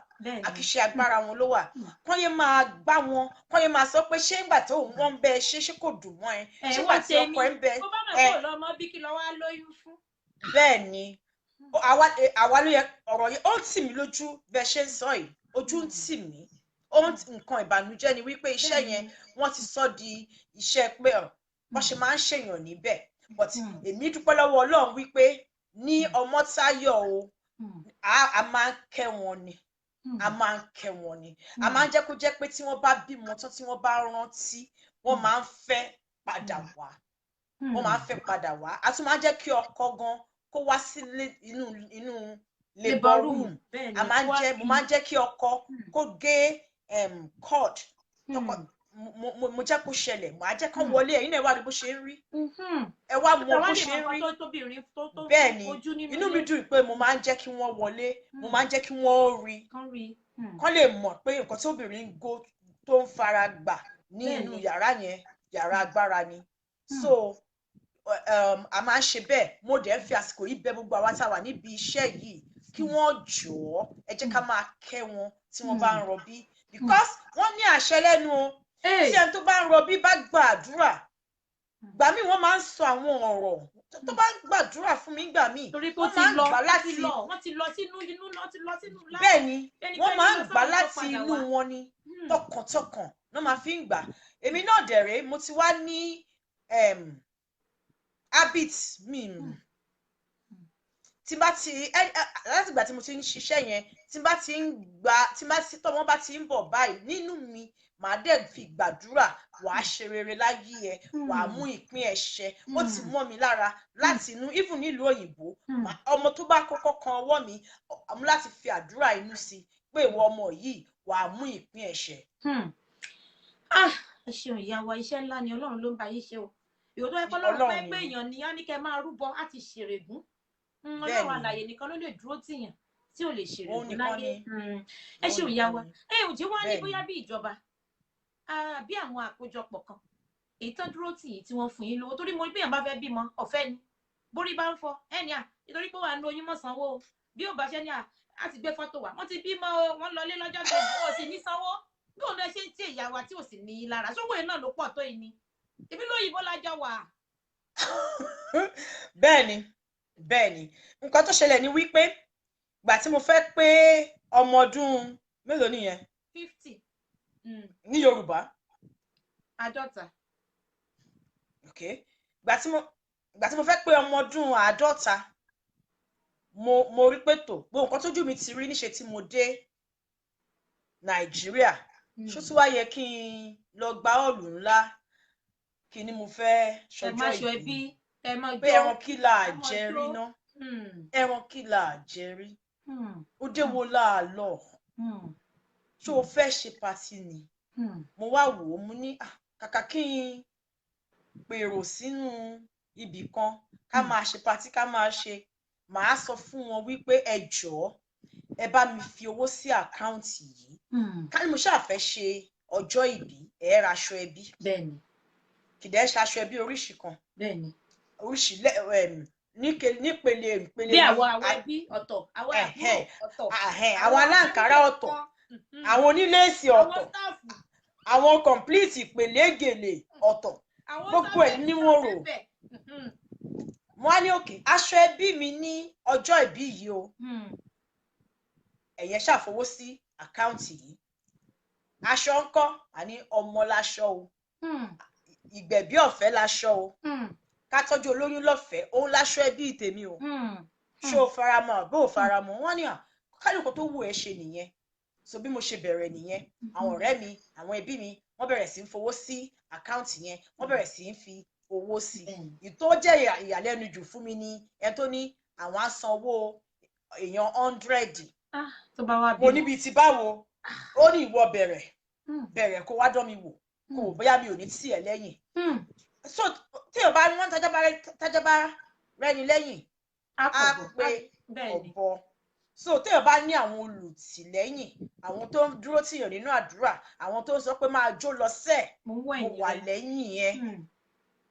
kì í ṣe agbára wọn ló wà. Kán yé máa gbá wọn, kán yé máa sọ pé ṣé ńgbà tó wọ́n ń bẹ ṣé, ṣé kò dùn mọ́ ẹ, ṣé ńgbà tí ọkọ ẹ ń bẹ. Kó bá mọ̀ kó lọ́mọ bí kí lọ́ wá lóyún fún. Bẹ́ẹ̀ ni, àwa ló yẹ ọ̀rọ̀ yẹn. Ó ń tì mí lójú bẹ́ẹ̀ ṣe ń sọ yìí, ojú ń tì mí. Ó ń nǹkan ìbànújẹ́ ni wípé iṣẹ́ yẹn, wọ́n ti sọ di iṣẹ́ pé wọ́n ṣe máa ń ṣèyàn níbẹ̀. But èmi dúpẹ́ lọ́wọ́ Ọlọ́run wípé ní Ọmọ́táyọ̀ o, a máa ń kẹ́ wọn ni. A máa ń kẹ́ wọn ni. A máa ń jẹ́ kó jẹ́ pé tí wọ́n bá bímọ tán, tí wọ́n bá rántí, wọ́n máa ń fẹ́ padà wá, wọ́n máa ń fẹ́ padà wá. A tún máa ń jẹ́ kí ọkọ gan kó wá sílé, inú labour room. Bẹ́ẹ̀ ni. A máa ń Wá jẹ́ mo máa ń jẹ́ kí ọkọ kó gé cord. Mo jẹ́ kó ṣẹlẹ̀, màá jẹ́ kán wọlé. Ẹ̀yin náà, ẹ wá rí bó ṣe ń rí, ẹ wá mọ bó ṣe ń rí. Bẹ́ẹ̀ ni. Inú mi dùn pé mo máa ń jẹ́ kí wọ́n wọlé, mo máa ń jẹ́ kí wọ́n rí, kán lè mọ̀ pé nǹkan tí obìnrin ń go tó ń fara gbà ní inú yàrá yẹn, yàrá agbára ni. So a máa ń ṣe bẹ́ẹ̀. Mo dẹ̀ ń fi àsìkò yìí bẹ̀ gbogbo àwa tá a wà níbi iṣẹ́ yìí kí wọ́n jọ̀ọ́, ẹ jẹ́ ká máa kẹ́ wọn tí wọ́n bá ń rọbí, because wọ́n ní àṣẹ lẹ́nu o. Tí ẹni tó bá ń rọbí bá gbàdúrà gbà míì, wọ́n máa ń sọ àwọn ọ̀rọ̀ tó bá ń gbàdúrà fún mi gbà míì, Torí pé ó wọ́n ti máa ń lọ gbà wọ́n ti láti lọ, wọ́n ti lọ sínú inú, wọ́n ti lọ sínú lá. Bẹ́ẹ̀ ni. Ẹnikẹ́ni Wọ́n máa ń lọ gbà sọ́run tó láti padà inú wá. wọn ni, tọkàntọkàn ló máa fi ń gbà. Èmi náà dẹ̀rẹ̀, mo ti wá ní habit mi tí bá ti láti ìgbà tí mo ti ń ṣiṣẹ́ yẹn, tí bá ti ń gbà, tí bá ti tọ́mọ bá ti ń bọ̀ báyìí, nínú mi màá dẹ̀ fi gbàdúrà, wàá ṣe rere láyé ẹ, wàá mú ìpín ẹ ṣẹ. Ó ti mọ́ mi lára láti inú. Even nílùú òyìnbó, ọmọ tó bá kọ́kọ́ kan ọwọ́ mi, mo láti fi àdúrà inú sí pé ìwọ ọmọ yìí, wàá mú ìpín ẹ ṣẹ. Ah, ẹ ṣeun, ìyá wa. Iṣẹ́ ńlá ni. Ọlọ́run ló ń bá yín ṣe o. Ìwọ tó yẹ kó Ọlọ́run Ọlọ́run fẹ́ pé ni. èèyàn ni á ní kẹ́ máa rúbọ á ti ṣèrègún. Bẹ́ẹ̀ Ọlọ́run ni. alàyè nìkan ló lè dúró tìyàn tí ò lè Òun ṣèrègún nìkan láyé. ni. Ẹ Òun ṣeun, ìyá nìkan wa. ni. Ẹ ò jẹ́ wá ní Bẹ́ẹ̀ ni. bóyá bí ìjọba, bí àwọn àkójọpọ̀ kan èyí tán dúró tì yín tí wọ́n fún yín lówó, torí mo rí bí èèyàn bá fẹ́ bímọ, ọ̀fẹ́ ni. Borí bá ń fọ ẹni à nítorí pé wà ń lo oyún mọ́ sanwó o. Bí ò bá ṣe ní à ti gbé fọ́tò wá, wọ́n ti bímọ o, wọ́n lọlé lọ́jọ́ kejì, ó sì ní sanwó. Bí òun lè ṣe ń tí ìyá wa tí ò sì ní í lára sówó yẹn náà ló pọ̀ tó yìí ni, ibi lóyìnbó lájọ wà. Bẹ́ẹ̀ ni, bẹ́ẹ̀ ni. Nǹkan tó ṣẹlẹ̀ ni wípé ìgbà tí mo fẹ́ pé ọmọ ọdún mélòó nìyẹn? 50. Ní Yorùbá? 50. Ok, ìgbà tí mo fẹ́ pé ọmọ ọdún 50, mo rí pé tó gbogbo nǹkan tójú mi ti rí níṣe tí mo dé Nàìjíríà, ṣó tún wá yẹ kí n lọ gba hall ńlá kí ni mo fẹ́ Ẹ má ṣọjọ́ ṣọ ìbí ẹbí ẹ má pé jó. Ẹran kí là Ẹ má jẹ rí jó. ná, ẹran kí là jẹ rí, ó dé wo là lọ, ṣó o fẹ́ ṣe party ni? Mo wá wò ó, mo ní, "Ah, kàkà kí n pèrò sínú ibì kan ká máa ṣe party, ká máa ṣe, màá sọ fún wọn wípé ẹ jọ̀ọ́, ẹ bá mi fi owó sí account yìí." Ká ní mo ṣáà fẹ́ ṣe ọjọ́ ìbí, ẹ ra aṣọ ẹbí. Kìdẹ́ ṣe aṣọ ẹbí oríṣi kan, oríṣi nípele ìpele Bí ní àwọn ẹbí ọ̀tọ̀, àwọn àbúrò ọ̀tọ̀, àwọn aláǹkárá ọ̀tọ̀, àwọn oníléèsì àwọn ọ̀tọ̀, staff, àwọn complete ìpele gèlè ọ̀tọ̀, àwọn gbogbo ẹ̀ ní mo rò. sáfẹ̀. Mo á ní òkè aṣọ ẹbí mi ní ọjọ́ ìbí yìí o, ẹ̀yẹn ṣàfowó sí account yìí. Aṣọ ńkọ́? Àní ọmọ láṣọ o, ìgbẹ̀bí ọ̀fẹ́ láṣọ o, ká tọ́jú olóyún lọ́fẹ̀ẹ́ òun láṣọ ẹbí tèmi o. Ṣé o faramọ́ bó o faramọ́? Wọ́n ní à kálukú tó wù ẹ́ ṣe nìyẹn. So bí mo ṣe bẹ̀rẹ̀ nìyẹn. Àwọn ọ̀rẹ́ mi, àwọn ẹbí mi, wọ́n bẹ̀rẹ̀ sí í fowó sí account yẹn, wọ́n bẹ̀rẹ̀ sí í fi owó sí i. Ìtó jẹ́ ìyàlẹ́nu jù fún mi ni ẹni tó ní àwọn á san owó èèyàn 100. Ah, tó bá wá Mo bímọ. níbi tí báwo? Ó ní ìwọ bẹ̀rẹ̀, bẹ̀rẹ̀ kó wá dán mi wò, kó wò bóyá mi ò ní tì ẹ́ lẹ́yìn. So tí o bá ní wọ́n tájá bá rẹ́ni lẹ́yìn, Á á kọ̀ bọ̀. pé Bẹ́ẹ̀ ni. ọ̀bọ. So téèyàn bá ní àwọn olùtìlẹ́yìn, àwọn tó ń dúró tìyàn nínú àdúrà, àwọn tó ń sọ pé máa jó lọ sẹ́ẹ̀, Mo ń wọ mo ẹ̀yìn wà rẹ. lẹ́yìn yẹn.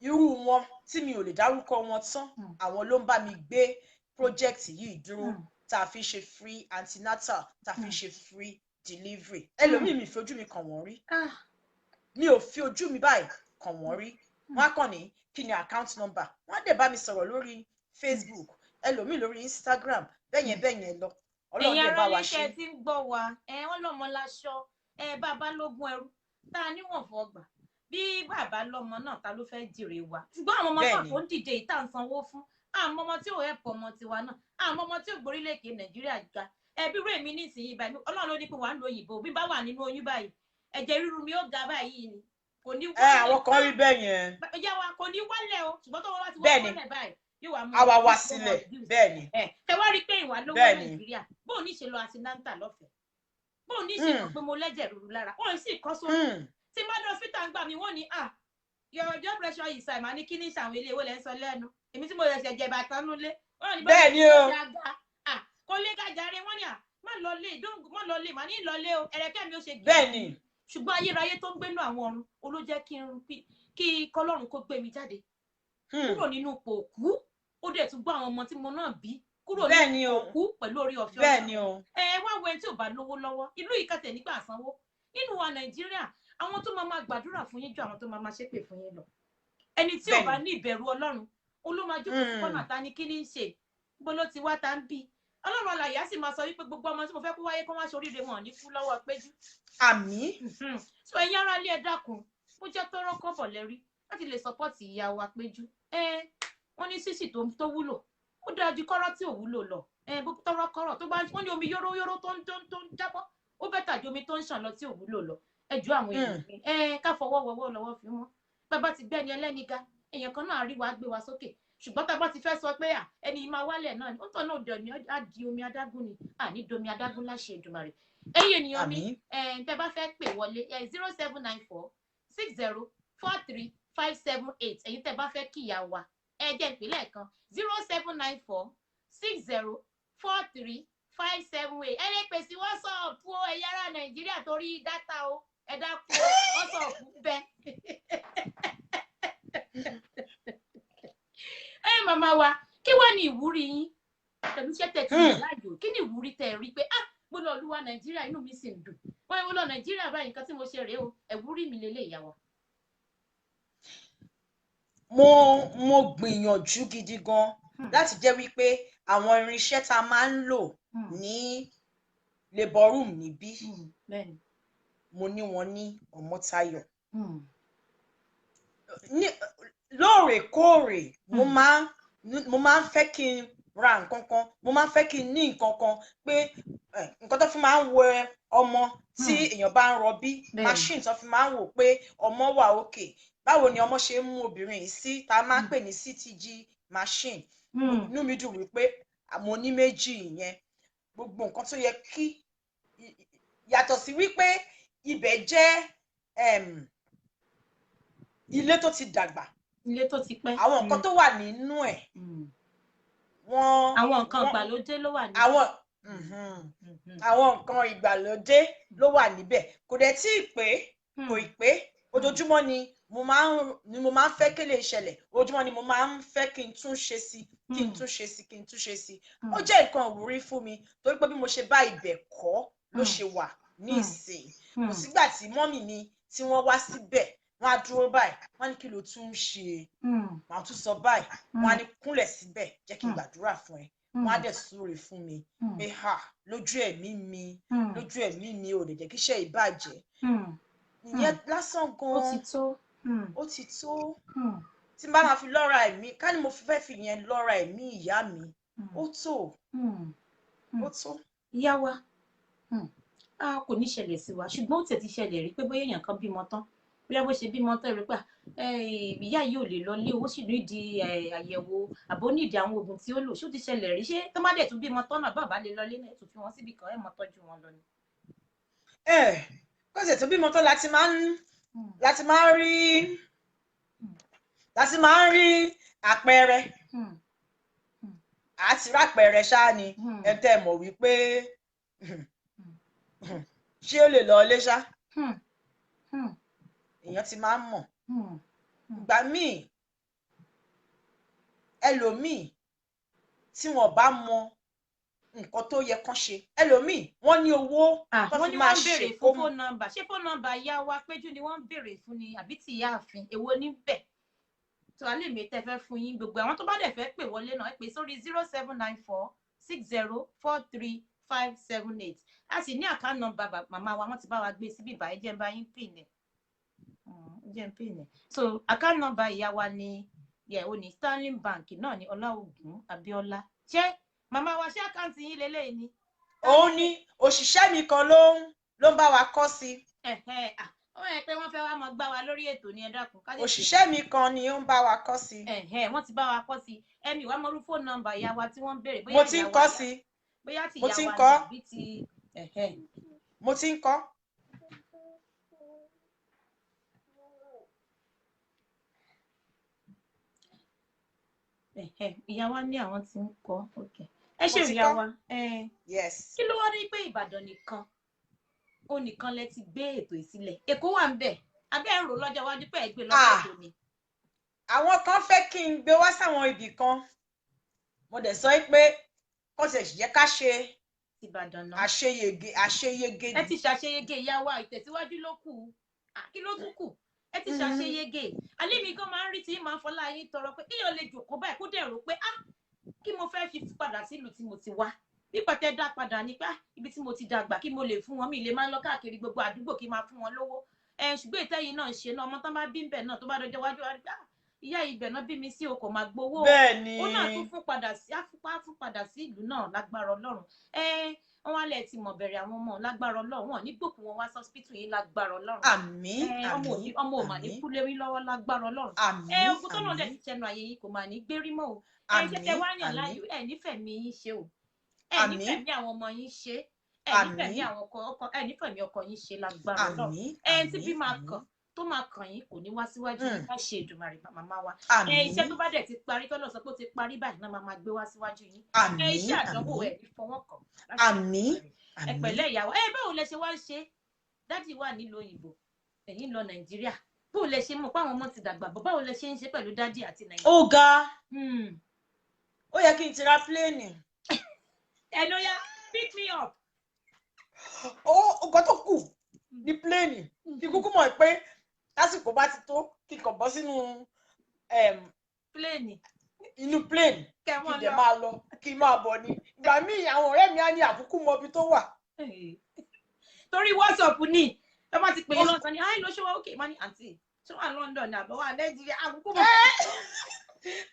Irú wọn tí mi ò lè dárúkọ wọn tán, àwọn ló ń bá mi gbé project yìí dúró, tá a fi ṣe free antenatal, tá a fi ṣe free delivery. Ẹlòmíì, mi fi ojú mi kàn wọ́n rí. Ah, Mi ò fi ojú mi báyìí kàn wọ́n rí. Wọ́n á kàn ní kí ni account number, wọ́n á dẹ̀ bá mi sọ̀rọ̀ lórí Facebook, ẹlòmíì lórí Instagram, bẹ́yẹn bẹ́yẹn lọ. Ọlọ́run Ẹ̀yin dẹ̀ bá ará wa ilé ṣe. tẹ́ ẹ ti ń gbọ́ wa, ẹ wọ́n lọ́mọ láṣọ, ẹ bàbá lógún ẹrú tá a níwọ̀n fọgbà, bí bàbá lọ́mọ náà, ta ló fẹ́ jèrè wa? Ṣùgbọ́n àwọn ọmọ náà Bẹ́ẹ̀ni. tó ń dìde yìí tá à ń sanwó fún, àmọ́ ọmọ tí ò ẹ̀pọ̀ ọmọ tiwa náà, àmọ́ ọmọ tí ò gborílẹ̀-èdè Nàìjíríà ga. Ẹbí rẹ̀ mi nísìnyí báyìí, Ọlọ́run ló ní pé wà ń lo òyìnbó. Bí bá wà nínú oyún báyìí, ẹ̀jẹ̀ ríru mi ó ga báyìí ni, kò ní Ẹ àwọn kan rí bẹ́ẹ̀ yẹn. Ìyá wa, kò ní wálẹ̀ o, ṣùgbọ́n tó wọ́n bá ti wọ́n wálẹ̀ báyìí, yóò wá mú Àwa wá sílẹ̀, bẹ́ẹ̀ ni. Ẹ tẹ wá rí i pé ìwà lówó Nàìjíríà, bóun ní ṣe lọ antenatal lọ́fẹ̀ẹ́, bóun ní ṣe mọ̀ pé mo lẹ́jẹ̀ ríru lára, wọ́n sì kọ́ sórí. Tí má dé hospital ń gbà mí, wọ́n ní, "Ah, your blood pressure is high." Màá ní, "Kí ní sàwọn ilé ìwé lẹ́ ń sọ lẹ́nu? Èmi tí mo ṣẹ̀ṣẹ̀ jẹ bàtà nulẹ̀." Wọ́n ní, Bẹ́ẹ̀ ni o. Kò lè gàjàre. Wọ́n ní, "À, má lọ lé, má lọ lé." Màá ní lọ lé o, ẹ̀rẹ̀kẹ́ mi ó ṣe gbé. Bẹ́ẹ̀ ni. Ṣùgbọ́n ayérayé tó ń gbénú àwọn ọ̀run oló jẹ́ kí n kí kọ́lọ́run kó gbé mi jáde kúrò nínú ipò òkú. Ó dẹ̀ tún gbọ́ àwọn ọmọ tí mo náà bí kúrò nínú ipò òkú pẹ̀lú orí ọ̀fẹ́. Bẹ́ẹ̀ ni o. Ẹ wá wo ẹni tí ò bá lówó lọ́wọ́ ìlú yìí kàtẹ́ nígbà sanwó nínú wa Nàìjíríà, àwọn tó máa máa gbàdúrà fún yín ju àwọn tó máa máa ṣépè fún yín lọ. Ẹni tí ò bá ní ìbẹ̀rù Ọlọ́run olómájú kò kọ́nà ta ni, kí ní í ṣe, bó ló ti wá, ta ń bí Ọlọ́run alàyè á sì máa sọ wípé gbogbo ọmọ tí mo fẹ́ kó wáyé kó wá ṣoríire, wọn ò ní kú lọ́wọ́ Péjú. Àmín. So ẹ̀yin ará ilé, ẹ dákun, bó jẹ́ tọ́rọ́ kọ́bọ̀ lẹ́rí láti lè support ìyá wa Péjú. Wọ́n ní sísì tó wúlò ó dáa ju kọ́rọ́ tí ò wúlò lọ. Bó tọ́rọ́ kọ́rọ̀ tó bá wọ́n ní omi yóró yóró tó ń jábọ́, ó better ju omi tó ń ṣàn lọ tí ò wúlò lọ. Ẹ jọ, àwọn èèyàn mi, ká fọwọ́ wọwọ́ lọ́wọ́ fi wọ́n. Bàbá ti gbẹ́ni ẹlẹ́ni ga, èèyàn kan náà rí wa gbé wa sókè, ṣùgbọ́n tá a bá ti fẹ́ sọ pé ẹni máa wálẹ̀ náà ni ó tọ̀ náà dọ̀ ní á di omi adágún ni, à ní domi adágún láṣẹ Èdùmàrè. Ẹ̀yin ènìyàn mi, tẹ́ bá fẹ́ pè wọlé, 07946043578. Ẹ̀yin tẹ́ bá fẹ́ kíyà wa, ẹ jẹ́ ìpínlẹ̀ kan, 07946043578. Ẹ lè pè sí WhatsApp o, ẹ̀yin ará Nàìjíríà, torí data o, ẹ dákun, WhatsApp bẹ́ẹ̀. Ẹ màmá wa, kí wàá ní ìwúrí yín pẹ̀lú iṣẹ́ tẹ̀ tí yàn láàyò? Kí ni ìwúrí tẹ̀ rí pé, "Ah, mo lọ olúwa Nàìjíríà, inú mi sì ń dùn, wọ́n mo lọ Nàìjíríà báyìí, nǹkan tí mo ṣe rèé o, ẹ̀wúrí mi lélẹ̀," ìyá wa? Mo gbìyànjú gidi gan láti jẹ́ wípé àwọn irinṣẹ́ tá a máa ń lò ní labour room níbí, mo ní wọn ní Ọmọ́táyọ̀. Lóòrèkóòrè mo máa ń fẹ́ kí n ra nǹkan kan, mo máa ń fẹ́ kí n ní nǹkan kan pé nǹkan tó fi máa ń wo ọmọ tí èèyàn bá ń rọbí, machine tó fi máa ń wò pé ọmọ wà òkè, báwo ni ọmọ ṣe ń mú obìnrin yìí sí, tá a máa ń pè ní CTG machine. Inú mi dùn wípé mo ní méjì ìyẹn. Gbogbo nǹkan tó yẹ kí, yàtọ̀ sí wípé ibẹ̀ jẹ́ ilé tó ti dàgbà, ilé tó ti pẹ́, àwọn nǹkan tó wà nínú ẹ̀, wọ́n àwọn nǹkan ìgbàlódé ló wà níbẹ̀. Àwọn nǹkan ìgbàlódé ló wà níbẹ̀. Kò dẹ̀ tí ì pé, kò ì pé. Ojoojúmọ́ ni mo máa ń fẹ́ kí lè ṣẹlẹ̀, ojoojúmọ́ ni mo máa ń fẹ́ kí n tún ṣe sí, kí n tún ṣe sí, kí n tún ṣe sí. Ó jẹ́ nǹkan ìwúrí fún mi torí pé bí mo ṣe bá ibẹ̀ kọ́ ló ṣe wà ní ìsìn. Kò sígbà tí mummy mi tí wọ́n wá síbẹ̀, wọ́n á dúró báyìí, wọ́n á ní, "Kí ló tún ń ṣe?" Wọ́n á tún sọ báyìí, wọ́n á ní, "Kúnlẹ̀ síbẹ̀, jẹ́ kí n gbàdúrà fún ẹ." Wọ́n á dẹ̀ súre fún mi pé, "Ha, lójú ẹ̀mí mi, lójú ẹ̀mí mi, ò lè jẹ́ kí iṣẹ́ ìbàjẹ́." Ìyẹn lásán Ó ti gan-an tó. Ó ti tó. Tí n bá máa fi lọ́ra ẹ̀mí, ká ní mo fẹ́ fi yẹn lọ́ra ẹ̀mí ìyá mi, ó tó, ó tó. Ìyá wa, a kò ní ṣẹlẹ̀ sí wa, ṣùgbọ́n ó tẹ̀ ti ṣẹlẹ̀ rí pé bóyá èèyàn kan bímọ tán, bóyá bó ṣe bímọ tán rí pé ìyá yìí ò lè lọ lé, owó sì nídìí àyẹ̀wò àbó nídìí àwọn oògùn tí ó lò? Ṣó ti ṣẹlẹ̀ rí? Ṣé tó má dẹ̀ tún bímọ tán náà, bàbá lè lọ lé náà, tún fi wọn síbì kan, ẹ̀ mọ́ tọ́jú wọn lọ ni? Ẹ kọ́sẹ̀ tó bímọ tán láti máa ń rí àpẹẹrẹ, àti rápẹẹrẹ ṣáá ni. Ẹ tẹ́ mọ̀ wípé ṣé ó lè lọ ilé ṣá, èèyàn ti máa ń mọ̀. Ìgbà míì, ẹlòmíì tí wọn bá mọ nǹkan tó yẹ kán ṣe, ẹlòmíì wọ́n ní owó tó Wọ́n fi ní máa wọ́n ń ṣe béèrè kó fún phone number. Ṣé phone number ìyá wa Péjú ni wọ́n ń béèrè fún ni, àbí ti ìyáàfin? Èwo níbẹ̀ tó alẹ́ mi tẹ́ fẹ́ fún yín? Gbogbo àwọn tó bá dẹ̀ fẹ́ pè wọlé náà, ẹ pè sórí 07946043578. A sì ní account number màmá wa, wọ́n ti bá wa gbé síbí ìbàyẹ̀. Jẹ́ ń bá yín pin ẹ̀, jẹ́ ń pin ẹ̀. So account number ìyá wa ni yẹ ó ní Sterling Bank náà ní Ọláògùn Abíọ́lá. Ṣé màmá wa, ṣé account yín lélẹ́yìí ni? Òun ni òṣìṣẹ́ mi kan ló ń bá wa kọ́ sí. Ó yẹ pé wọ́n fẹ́ wá máa gbá wa lórí ètò ní, ẹ dákun. Òṣìṣẹ́ mi kan ni ó ń bá wa kọ́ sí. Wọ́n ti bá wa kọ́ sí. Ẹ̀mí wàá mọrú fóònù nọ́mbà ìyá wa tí wọ́n ń béèrè. Mo ti ń kọ́ sí. Bóyá ti Mo ìyá ti ń wa kọ́. àbí ti. Mo ti ń kọ́. Ìyá wa ní àwọn tí ń kọ́. Ẹ ṣe Mo ti ìyá kọ́. wa. Yes. Kí ló wá rí pé Ìbàdàn nìkan ó nìkan lẹ ti gbé ètò ìsílẹ̀? Èkó wà ń bẹ̀, abẹ́ ẹ̀ ń rò lọ́jọ́ iwájú pé ẹ gbé lọ́jọ́ Ah. ètò ni. Àwọn kan fẹ́ kí n gbé wá sáwọn ibì kan, mo dẹ̀ sọ pé kó tiẹ̀ sì jẹ́ ká ṣe Ìbàdàn náà. àṣeyege. Ẹ ti ṣàṣeyege ìyá wa, ìtẹ̀síwájú ló kù. Kí ló tún kù? Ẹ ti ṣàṣeyege. Alẹ́ mi gan máa ń rí tí máa ń fọlá yín tọrọ pé kéèyàn lè jòkó báyìí kó dẹ̀ rò pé ah, kí mo fẹ́ fi padà sílùú tí mo ti wá. Nípa tẹ́ dá padà ní pé ah, ibi tí mo ti dàgbà kí mo lè fún wọn, mi lè máa ń lọ káàkiri gbogbo àdúgbò kí n máa fún wọn lówó. Ṣùgbọ́n ìtẹ́yìn náà ń ṣe náà, ọmọ tán bá bí ń bẹ̀ náà tó bá dọjọ́ wájú wá rí pé ah, ìyá ibẹ̀ náà bí mi sí, o kò máa gbowó. Bẹ́ẹ̀ ni. Ó náà tún fún padà sí àfúnpá fún padà sí ìlú náà lágbára Ọlọ́run. Wọ́n wá lẹ̀ ti mọ̀ bẹ̀rẹ̀ àwọn ọmọ lágbára Ọlọ́run, wọn ní gbòkú wọn wá sọ́spítù yìí lágbára Ọlọ́run. Àmín. Àmín. Ọmọ ò mà ní Àmín. kú lérí lọ́wọ́ lágbára Ọlọ́run. Àmín. Ogun tó náà dẹ̀ Àmín. ti ṣẹnu àyè yìí kò mà ní gbérí mọ́ o. Iṣẹ́ tẹ Àmín. wá yàn Àmín. láàyò, ẹ nífẹ̀ẹ́ mi yín ṣe o. Ẹ Àmín. nífẹ̀ẹ́ mi àwọn ọmọ yín ṣe. Ẹ nífẹ̀ẹ́ mi Àmín. àwọn ọkọ, ẹ nífẹ̀ẹ́ mi ọkọ yín ṣe lágbára Ọlọ́run. Àmín. Tí bí Àmín. máa Àmín. kàn tó máa kàn yín kò ní wá síwájú yín ká ṣe Èdùmàrè màmá wa. Àmín. Iṣẹ́ tó bá dẹ̀ ti parí tọ́lọ̀ sọ pé ó ti parí báyìí náà máa gbé wá síwájú yín. Àmín. Iṣẹ́ àdánwò Àmín. ẹ̀ ní fọwọ́ kàn láṣẹ Àmín. Èdùmàrè. Ẹ Àmín. pẹ̀lẹ́ ìyàwó. Báwo lẹ ṣe wá ń ṣe? Dádì wà nílùú òyìnbó, ẹ̀yin lọ Nàìjíríà. Báwo lẹ ṣe mọ̀ pé àwọn ọmọ ti dàgbà bọ̀? Báwo lẹ ṣe ń ṣe pẹ̀lú dádì àti Nàìjíríà? Ó ga. Ó yẹ kí n ti ra pléènì. Ẹ ló yá, pick me up. Ó nǹkan tó kù ní pléènì. Kí kúkú mọ̀ pé lásìkò bá ti tó kí n kàn bọ́ sínú pléènì. Inú pléènì. Kí Kẹwọn n dẹ̀ lọ. máa lọ, kí n máa bọ̀ ni. Ìgbà míì àwọn ọ̀rẹ́ mi á ní àkúkú mọ ibi tó wà. Torí WhatsApp ni ẹ bá ti pè é lọ́sàn-án ni, àì ló ṣe wá òkè má ní àǹtí ṣé wà London ní àbọ̀ wà Nàìjíríà, àkúkú mọ̀.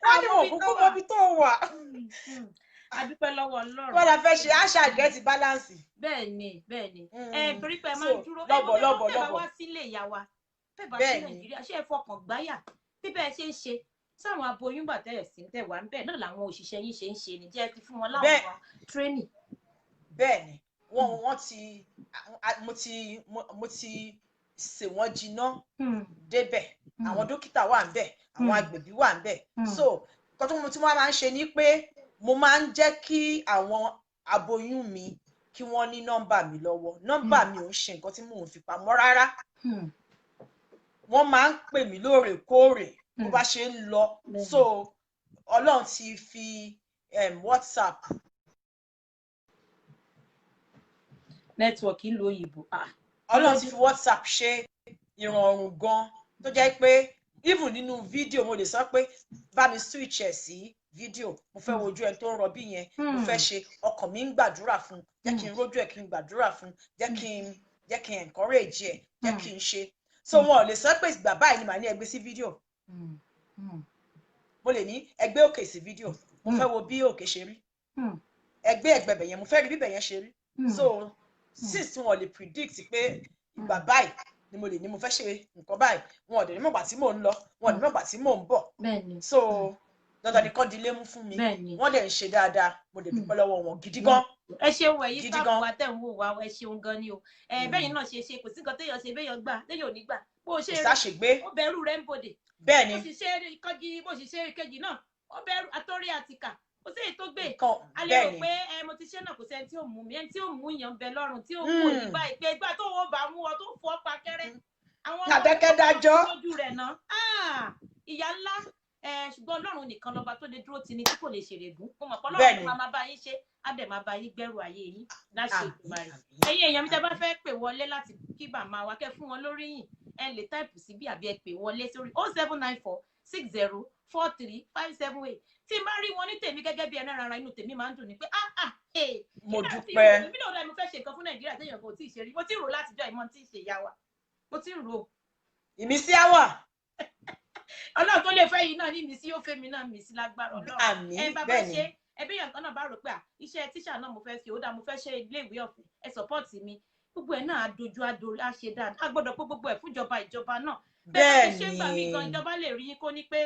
Wọ́n ní wọn kúkú mọ ibi tó wà. A dúpẹ́ lọ́wọ́ Ọlọ́run. Wọ́n la fẹ́ ṣe àṣà gẹ̀ẹ́tì balance. Bẹ́ẹ̀ ni, bẹ́ẹ̀ ni. Torí pé ẹ máa ń dúró. Lọ́bọ̀ lọ́bọ̀ Tẹ́ bá lọ́bọ̀. wá sílé ìyá wa, tẹ́ bá sí Bẹ́ẹ̀ ni. Nàìjíríà, ṣé ẹ fọkàn gbáyà bí bẹ́ẹ̀ ṣe ń ṣe sáwọn aboyún bàtẹ́ ẹ̀sìn tẹ̀ wá ń bẹ̀ náà làwọn òṣìṣẹ́ yín ṣe ń ṣe ni, jẹ́ ti fún wọn láwọn tírénì. Bẹ́ẹ̀ ni, wọ́n ti mo ti sè wọ́n jiná débẹ̀. Àwọn dókítà wà ńbẹ̀, àwọn agbẹ̀bí wà ńbẹ̀. So nǹkan tó mo ti máa ń ṣe ni pé mo máa ń jẹ́ kí àwọn aboyún mi kí wọ́n ní nọ́mbà mi lọ́wọ́. Nọ́mbà mi ò ń ṣe nǹkan tí mò ń fi pamọ́ rárá. Wọ́n máa ń pè mí lóòrèkóòrè bó bá ṣe ń lọ. So Ọlọ́run ti fi WhatsApp. Nẹ́tíwọ̀kì ìlú òyìnbó. Ọlọ́run ti fi WhatsApp ṣe ìrọ̀rùn gan tó jẹ́ pé even nínú fídíò mo lè sọ pé bá mi switch ẹ̀ sí fídíò, mo fẹ́ wojú ẹni tó ń rọbí yẹn, mo fẹ́ ṣe ọkàn mi ń gbàdúrà fún, jẹ́ kí n rójú ẹ̀ kí n gbàdúrà fún, jẹ́ kí n encourage ẹ̀, jẹ́ kí n ṣe. So wọn ò lè sọ pé ìgbà báyìí ni màá ní ẹgbẹ́ sí fídíò. Mo lè ní ẹgbẹ́ òkè sí fídíò, mo fẹ́ wo bí òkè ṣe rí, ẹgbẹ́ ẹgbẹ̀bẹ̀ yẹn mo fẹ́ rí bíbẹ̀ yẹn ṣe rí. So since wọn lè predict pé ìgbà báyìí ni mo lè ní mo fẹ́ ṣe nǹkan báyìí, wọn ò dẹ̀ ní mọ̀gbà tí mò ń lọ, wọn ò ní mọ̀gbà tí mò ń bọ̀. So dandan ni kán dilé mú fún mi. Wọ́n dẹ̀ ń ṣe dáadáa, mo dẹ̀ dúpẹ́ lọ́wọ́ wọn gidi gan. Ẹ ṣeun ẹ̀yin sáàpù wa tẹ̀ ń wò wá, ẹ ṣeun gan ni o. Bẹ́yìn náà ṣe ṣe kò sí nǹkan téèyàn ṣe béèyàn gbà téèyàn ò ní gbà. Bó ṣe ṣàṣègbé. Ó bẹ̀rù rẹ̀ ń bodè. Bẹ́ẹ̀ ni. Bó sì ṣe ìkọ́jí, bó sì ṣe ìkejì náà, ó bẹ̀rù àtọ́rí àtìkà. Kò sí èyí tó gbé. A lè rò pé mo ti ṣe náà kò sẹ́ni tí ò mú mi, ẹni tí ò mú yàn bẹ lọ́rùn tí ò mú òní báyìí pé ìgbà tó wọ́n bá mú ọ tó fọ́ pa kẹ́rẹ́. Àwọn ọmọ Àdákẹ́dájọ́. lójú rẹ̀ náà. Ìyá ńlá. Ṣùgbọ́n Ọlọ́run nìkan lọ́ba tó lè dúró tì ní tí kò lè ṣèrègùn. Mo mọ̀ pé Ọlọ́run máa máa bá yín ṣe, á dẹ̀ máa bá yín gbẹ́rù ayé yín láṣẹ Èdùmàrè. Ẹ̀yin èèyàn mi tẹ́ bá fẹ́ pè wọlé láti kí màmá wa kẹ́ fún wọn lóríyìn, ẹ lè táìpù síbí àbí ẹ pè wọlé sórí 0794 60 43 578. Tí n bá rí wọn ní tèmi gẹ́gẹ́ bí ẹran ara, inú tèmi máa ń dùn ní pé Mo dúpẹ́. Èmi náà mo fẹ́ ṣe nǹkan fún Nàìjíríà téèyàn kò tí ì ṣe rí. Mo ti rò látijọ́ ìmọ̀ tí ì ṣe ìyá wa. Mo ti rò. Ìmísí á wà. Ọlọ́run tó lè fẹ́ yìí náà ní ìmísí, yóò fẹ́ mi náà ìmísí lágbára Ọlọ́run. Àmín. Bàbá Bẹ́ẹ̀ ni. ṣe Ẹbí èèyàn kan náà bá rò pé à, iṣẹ́ tíṣà náà mo fẹ́ ṣe, ó dáa, mo fẹ́ ṣe iléèwé ọ̀fẹ́, ẹ support mi. Gbogbo ẹ̀ náà á dojú, á dorí, á ṣe dáadáa. A gbọ́dọ̀ pé gbogbo ẹ̀ fúnjọba, ìjọba náà bẹ́ẹ̀ bá ti ṣe ń gbà mí gan, ìjọba lè rí yín kó ní pé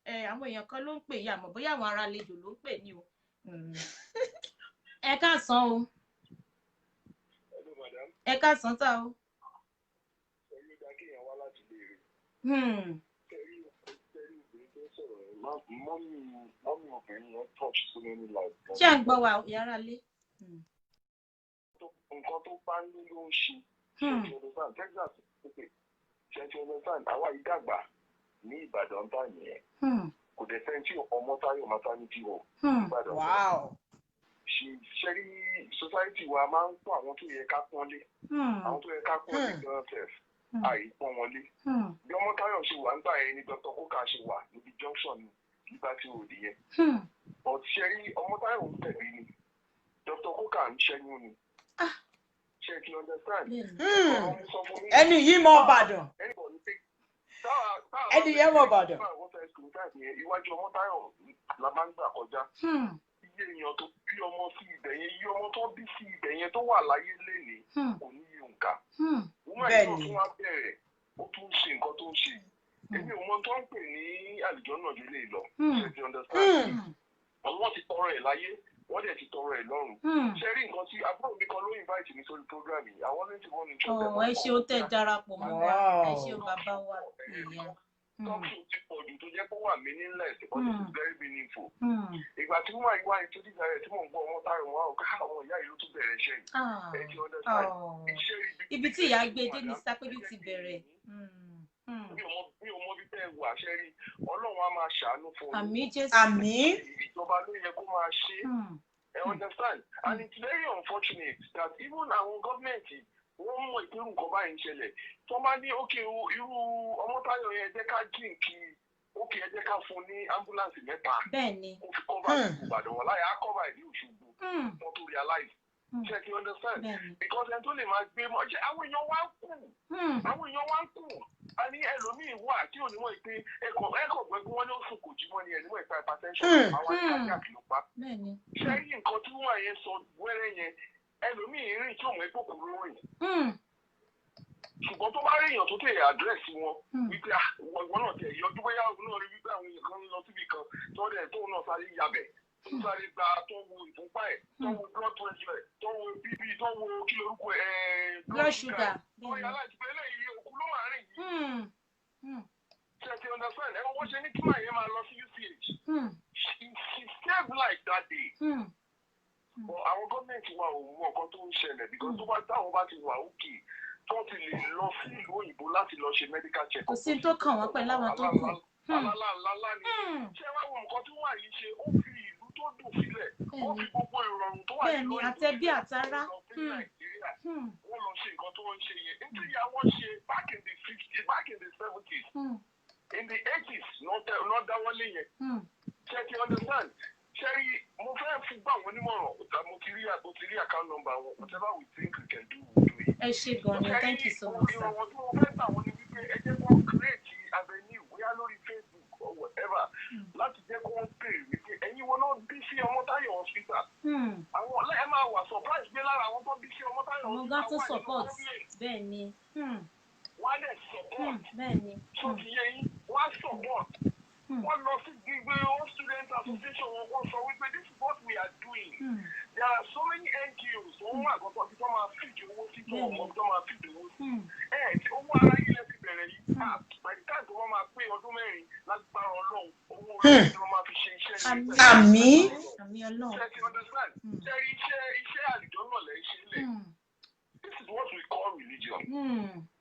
ẹ, àwọn èèyàn kan ló ń pè yín, àmọ́ bóyá àwọn ará àlejò ló ń pè ní o. Ẹ káàsán o. Hello, madam. Ẹ káàsán tá o. Ẹ̀rí ó dáa kéèyàn wá láti béèrè. Tẹ́rí obìnrin tó ń sọ̀rọ̀ yẹn, mummy obìnrin yẹn touch so many lives gan. Ṣé à ń gbọ́ wa, yàrá lé? Nǹkan tó bá ní ló ń ṣe. Ṣé ti understand? Texas, okay. Ṣé ti understand? Àwa yìí dàgbà ní Ìbàdàn tá nìyẹn. Kò dẹ̀ sẹ́ni tí Ọmọ́táyọ̀ maternity home Ìbàdàn. Ṣe rí, society wa máa ń pọ́n àwọn tó yẹ ká pọ́n lé. Àwọn tó yẹ ká pọ́n lé gan sef, àìpọ́n wọn lé. Bí Ọmọ́táyọ̀ ṣe wà nígbà yẹn ni Dr. Coker ṣe wà níbi junction Liberty Road yẹn. But ṣe rí, Ọmọ́táyọ̀ ń tẹ̀lé ni, Dr. Coker ń ṣẹ́yún ni. Ah. Ṣe ti understand? Bẹ́ẹ̀ni. Ọ̀rọ̀ mo sọ fún yín. Ẹni yìí mọ Ìbàdàn. Anybody take- táwa Ẹni yẹn mọ Ìbàdàn. táwa wọ́n fẹ́ school time yẹn, iwájú Ọmọ́táyọ̀ la máa ń gbà kọjá. Iye èèyàn tó bí ọmọ sí ibẹ̀ yẹn, iye ọmọ tó bí sí ibẹ̀ yẹn tó wà láyé lénìí kò ní iye òǹkà. Woman yìí náà tún wá bẹ̀rẹ̀, ó tún ń ṣe nǹkan tó ń ṣe yìí. Èmi ò mọ tó ń pè ní àlùjọ náà ju lè lọ. Ṣe ti understand? Wọ́n ti tọrọ ẹ̀ láyé, wọ́n dẹ̀ ti tọrọ ẹ̀ lọ́run. Ṣe rí, nǹkan tí àbúrò mi kan ló invite mi sórí program yìí, àwọn ní tí wọ́n ní Ọ̀, ẹ ṣeun tẹ́ darapọ̀ mọ́ wa, ẹ ṣeun bàbá wa, ìyá. Talk show ti pọ̀ jù tó jẹ́ kó wà meaningless, but it is very meaningful. Ìgbà tí wọ́n wá introduce rẹ̀ tí mò ń gbọ́ Ọmọ́táyọ̀, wọn á ká àwọn ìyá yìí ló tún bẹ̀rẹ̀ iṣẹ́ yìí. Ẹ ti understand? Iṣẹ́ Ibi tí ìyá gbé dé ní Sápéjú ti bẹ̀rẹ̀. Mi ò mọ bí tẹ́ ẹ wà. Ṣẹ́ rí, Ọlọ́run á máa ṣàánú fún yín. Àmín Jésù. Àmín. Ìjọba ló yẹ kó máa ṣe é. Ẹ understand? And it's very unfortunate that even àwọn gọ́ọ̀mẹ̀ntì, wọ́n mọ̀ ìpérù nǹkan báyìí ń ṣẹlẹ̀, tó bá ní ókè o, irú Ọmọ́táyọ̀ yẹn, jẹ́ ká jíǹkì, ókè, ẹ jẹ́ ká fún ní ambulance mẹ́ta Bẹ́ẹ̀ni. kó fi cover ìlú Ìbàdàn, wọn láyà á cover ìlú Òṣogbo, wọ́n tó realize. Ṣé ti understand? Bẹ́ẹ̀ni. Because ẹni tó lè máa gbé mọ́ ṣe, àwọn èèyàn wá ń kú. Àwọn èèyàn wá ń kú. A ní ẹlòmíín wà tí ò ní wọ́n pé ẹ̀kọ́ gbẹ́ pé wọ́n ní ó sùn kò jí mọ́ ni, ẹni wọ́n ìpa hypertension, àwọn cardiac ló pa. Ṣé rí, nǹkan tí wọ́n yẹn sọ wẹ́rẹ́ yẹn, ẹlòmíín rìn tí òun epo kò lórí, ṣùgbọ́n tó bá rí èèyàn tó tẹ̀ address wọn wípé ah, ìwọ náà tẹ̀ yọjú, bóyá òun náà rí wípé àwọn èèyàn kan ń lọ síbi kan tó dẹ̀ tóun náà sáré yabẹ̀, tó sáré gba, tó wo ìfúnpá ẹ̀, tó wo blood pressure ẹ̀, tó wo BP, tó wo kí lorúkọ ẹ̀, Blood sugar. tó yà láti pé eléyìí òkú ló máa rìn yìí. Ṣe ti understand? Ẹ wọ́n ṣe ní kí màá yẹn máa lọ sí UCH. She saved life that day. But àwọn gọ́ọ̀mẹ̀ntì wa ò mọ nǹkan tó ń ṣẹlẹ̀, because tó bá táwọn bá ti wà òkè, tó ti lè lọ sí ìlú òyìnbó láti lọ ṣe medical check. Kò sí tó kàn wọ́n pẹ̀lú àwọn tó kù. Alálàńlá ni. Ṣé wàá wo nǹkan tí wọ́n yìí ṣe? Ó fi ìlú tó dùn sílẹ̀, ó fi gbogbo ìrọ̀rùn tó wà Bẹ́ẹ̀ni, nílùú òyìnbó àtẹbí sílẹ̀, àtará. ó lọ sí Nàìjíríà, wọ́n lọ ṣe nǹkan tó ń ṣe yẹn. Nítorí àwọn ṣe back in the 50s, back in the 70s, in the 80s, not dáwọ́lé yẹn. Ṣé ti understand? Ṣé rí, mo fẹ́ fún gbà wọ́n nímọ̀ràn. Mo ti rí account number wọn. Whatever we think we can do, we do it. Ẹ ṣé gan ni, thank you so much, sir. Ìrànwọ́ tí mo fẹ́ gbà wọ́n ni wípé ẹ jẹ́ kó create avenue, bóyá lórí Facebook or whatever, láti jẹ́ kó wọ́n béèrè wípé ẹ̀yin wọn náà bí sí Ọmọ́táyọ̀ hospital. Àwọn ẹ máa wà surprise gbé lára àwọn tó bí sí Ọmọ́táyọ̀ Àwọn gan hospital tún wà nínú support. government. Bẹ́ẹ̀ni. Wọ́n á dẹ̀ support. Tó ti yẹ yín, wọ́n á support. Wọ́n lọ sí gbígbé all student association wọn, wọ́n sọ wípé this is what we are doing. There are so many NGOs wọ́n wà gbọ́dọ̀ bí wọ́n máa fìdí owó sí, tó wọ́n mọ̀ bí wọ́n máa fìdí owó sí. Ẹ tí owó ara yìí lẹ ti bẹ̀rẹ̀ yìí, ah, by the time tí wọ́n máa pé ọdún 4, lágbára Ọlọ́run, owó orí tí wọ́n máa fi ṣe iṣẹ́ rẹ̀. Àmín. Àmín. Àmín Ọlọ́run. Ṣé ti understand? Ṣé rí, iṣẹ́ àlùjọ náà lẹ́ ṣe lẹ̀. This is what we call religion.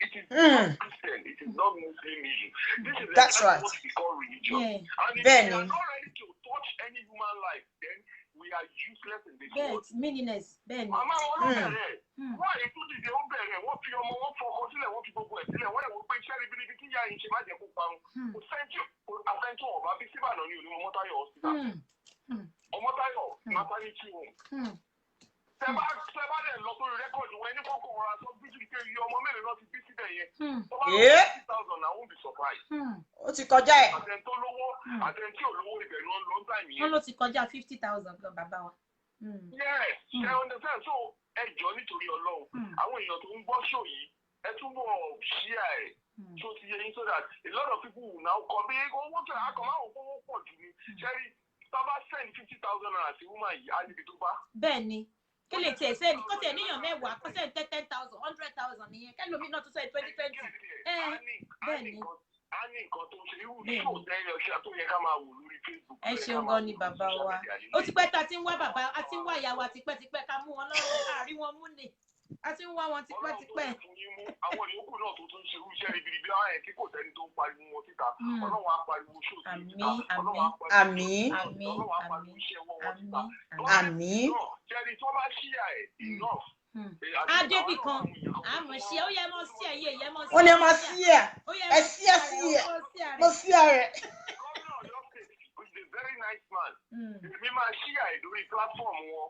It is not Christian, it is not Muslim issue. This is That's exactly right. what we call religion. And if Bẹ́ẹ̀ni. we are not ready to touch any human life, then we are useless in this Bẹ́ẹ̀, world. it's meaningless. Bẹ́ẹ̀ni. Màmá wọn ló bẹ̀rẹ̀. Wọ́n àyè tó dìde, ó bẹ̀rẹ̀. Wọ́n fi ọmọ wọn fọkọ sílẹ̀, wọ́n fi gbogbo ẹ̀ sílẹ̀. Wọ́n lè wọ́n pé iṣẹ́ ribiribi tí ìyá yìí ṣe má jẹ́ kó parun. Kò sẹ́ńtì àfẹ́ntì ọ̀bá bí síbàdàn ní òní Ọmọ́táyọ̀ hospital. Ọmọ́táyọ̀ maternity home. Tẹ bá dẹ̀ lọ sórí record wọn, ẹni kọ́kọ́ wọn aṣọ bí sí pé iye ọmọ mélòó náà ti bí síbẹ̀ yẹn. Tó bá lọ 50,000, I won't be surprised. Ó ti kọjá ẹ̀. Àtẹni tó lówó, àtẹni tí ò lówó, ibẹ̀ ni wọ́n lọ gbà yẹn. Wọ́n ló ti kọjá 50,000 gan, bàbá wa. Yes, ṣe understand? So ẹ jọ, nítorí Ọlọ́run, àwọn èèyàn tó ń gbọ́ show yìí, ẹ túbọ̀ share ẹ̀ tó ti yẹ yín, so that a lot of people will now come bí owó tó akọ̀ máa wò owó pọ̀ jù ní ṣẹ́rí. Tá bá send ₦50,000 sí woman yìí, á níbi tó bá. Bẹ́ẹ̀ ni, kí lè tiẹ̀ sẹ́ni kó tiẹ̀ níyàn 10 kó sẹ́ni 10,000, 100,000 nìyẹn, kẹ́lómi náà tún sẹ́ni 20 20. Bẹ́ẹ̀ ni. Á ní nǹkan tó ń ṣe irú show tẹ́lẹ̀ ọṣẹ́ tó yẹ ká máa wò lórí Facebook. Ẹ ṣeun gan ni, bàbá wa. Ó ti pẹ́ tá a ti ń wá bàbá, a ti ń wá ìyá wa tipẹ́tipẹ́ ká mú wọn lọ́rùn, àárí wọn mú ni, a ti ń wá wọn tipẹ́tipẹ́. Àwọn ìyókù náà tó tún ṣe irú iṣẹ́ ribiribi àwọn yẹn, kí kò sẹ́ni tó ń pariwo wọn síta. Ọlọ́run á pariwo show sí síta. Ọlọ́run á pariwo. Àmín. Àmín. Ọlọ́run á pariwo iṣẹ́ wọn síta. Àmín. Ṣẹ́ni tí wọ́n bá ṣíyà ẹ̀ enough. Adébì kan àmọ̀ ṣe ó yẹ mọ́ sí ẹ̀yẹ yẹ mọ́ sí. Wọ́n ní ẹ máa sí ẹ̀, ẹ sí ẹ, sí ẹ mo sí ẹ rẹ̀. Gómìnà Ọ̀yọ́ State is a very nice man. Èmi máa ṣíyà ẹ̀ lórí platform wọn.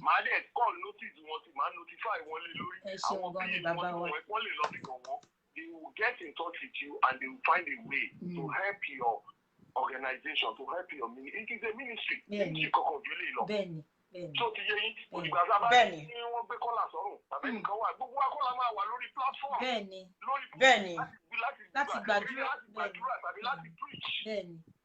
Màá dẹ̀ call notice wọn sí, màá notify wọn lé lórí. Ẹ ṣeun Àwọn gan ni, PA bàbá wọn wa. tí wọ́n lè lọ sí kàn wọ́n. They will get in touch with you and they will find a way to help your organization, to help your ministry. It is a ministry. Bẹ́ẹ̀ni. Ministry kankan ju eléyìí lọ. bẹ́ẹ̀ni bẹ́ẹ̀ni Tó ti yé yín, òdìgbà tá a bá ní wọ́n gbé kọ́là sọ́rùn tàbí nǹkan wà, gbogbo wa kọ́là máa wà lórí platform. Lórí Bẹ́ẹ̀ni. Láti gbàdúrà. Láti gbàdúrà tàbí láti preach.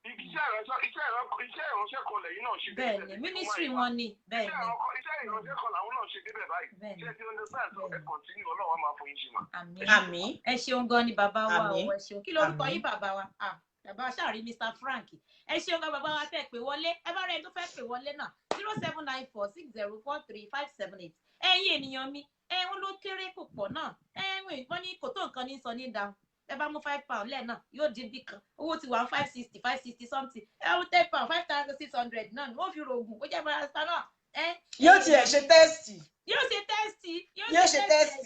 Iṣẹ́ ìránṣẹ́ kan lẹ́yìn náà ṣe débẹ̀. Bẹ́ẹ̀ni, ministry wọn ni, bẹ́ẹ̀ni. Iṣẹ́ ìránṣẹ́ kan làwọn náà ṣe débẹ̀ báyìí. Ṣé ti understand? So ẹ continue, Ọlọ́run á máa fún yín ṣe mà. Àmín. Àmín. Ẹ ṣeun gan ni, bàbá wa o. Àmín. Ẹ ṣeun. Kí lorúkọ Àmín. yín, bàbá wa? Ah, bàbá wa ṣáà rí Mr. Frank. Ẹ ṣeun gan, bàbá wa, tẹ́ pè wọlé. Ẹ bá rẹ tó fẹ́ pè wọlé náà, 07946043578. Ẹ̀yin ènìyàn mi, ẹ ń ló kéré kò pọ̀ náà, ẹ ń wọ́n ní kò tó nǹkan ní sọ ní dáhùn. Ẹ bá mú £5 lẹ́ẹ̀ náà, yóò dín bí kan. Owó ti wà 560, 560 something. Ẹ bá mú £10, 5,600 náà ni wọ́n fi rògùn ó jẹ́ paracetamol ẹ. Yóò tiẹ̀ ṣe test. Yóò ṣe test. Yóò ṣe test.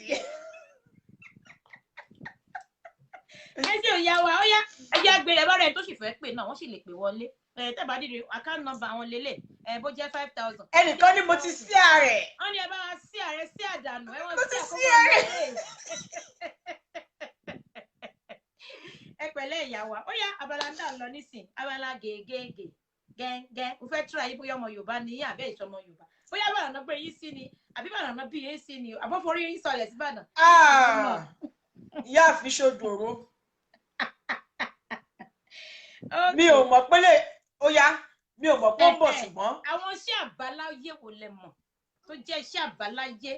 Ẹ ṣe òyà wa. Ó yá, ẹ jẹ́ àgbèrè bá rẹ̀ tó sì fẹ́ pè náà, wọ́n sì lè pè wọlé. Ẹ tẹ́ bá dìde, account number àwọn lélẹ̀ ẹ, bó jẹ́ 5,000. Ẹnìkan ní mo ti sí ààrẹ. Wọ́n ní ẹ bá wa sí ààrẹ sí àdànù ẹ wọ́n Mo sí ti àkókò sí ààrẹ. Ẹ pẹ̀lẹ́, ìyá wa. Ó yá, abala ń dà lọ nísìn, abala gègéègè gẹ́gẹ́. Mo fẹ́ túra yín bóyá ọmọ Yorùbá ni yín àbẹ́ ìṣọmọ Yorùbá, bóyá bàrànà gbé yín sí ni àbí bàrànà bí yín sí ni, àbọ̀forí yín sọlẹ̀ sí Ìbàdàn. Ah, ìyá àfin ṣòdòrò. Mi ò mọ̀ pé lè ó yá, mi ò mọ̀ pé ó ń bọ̀, ṣùgbọ́n Àwọn iṣẹ́ àbáláyé wo lẹ mọ̀ tó jẹ́ iṣẹ́ àbáláyé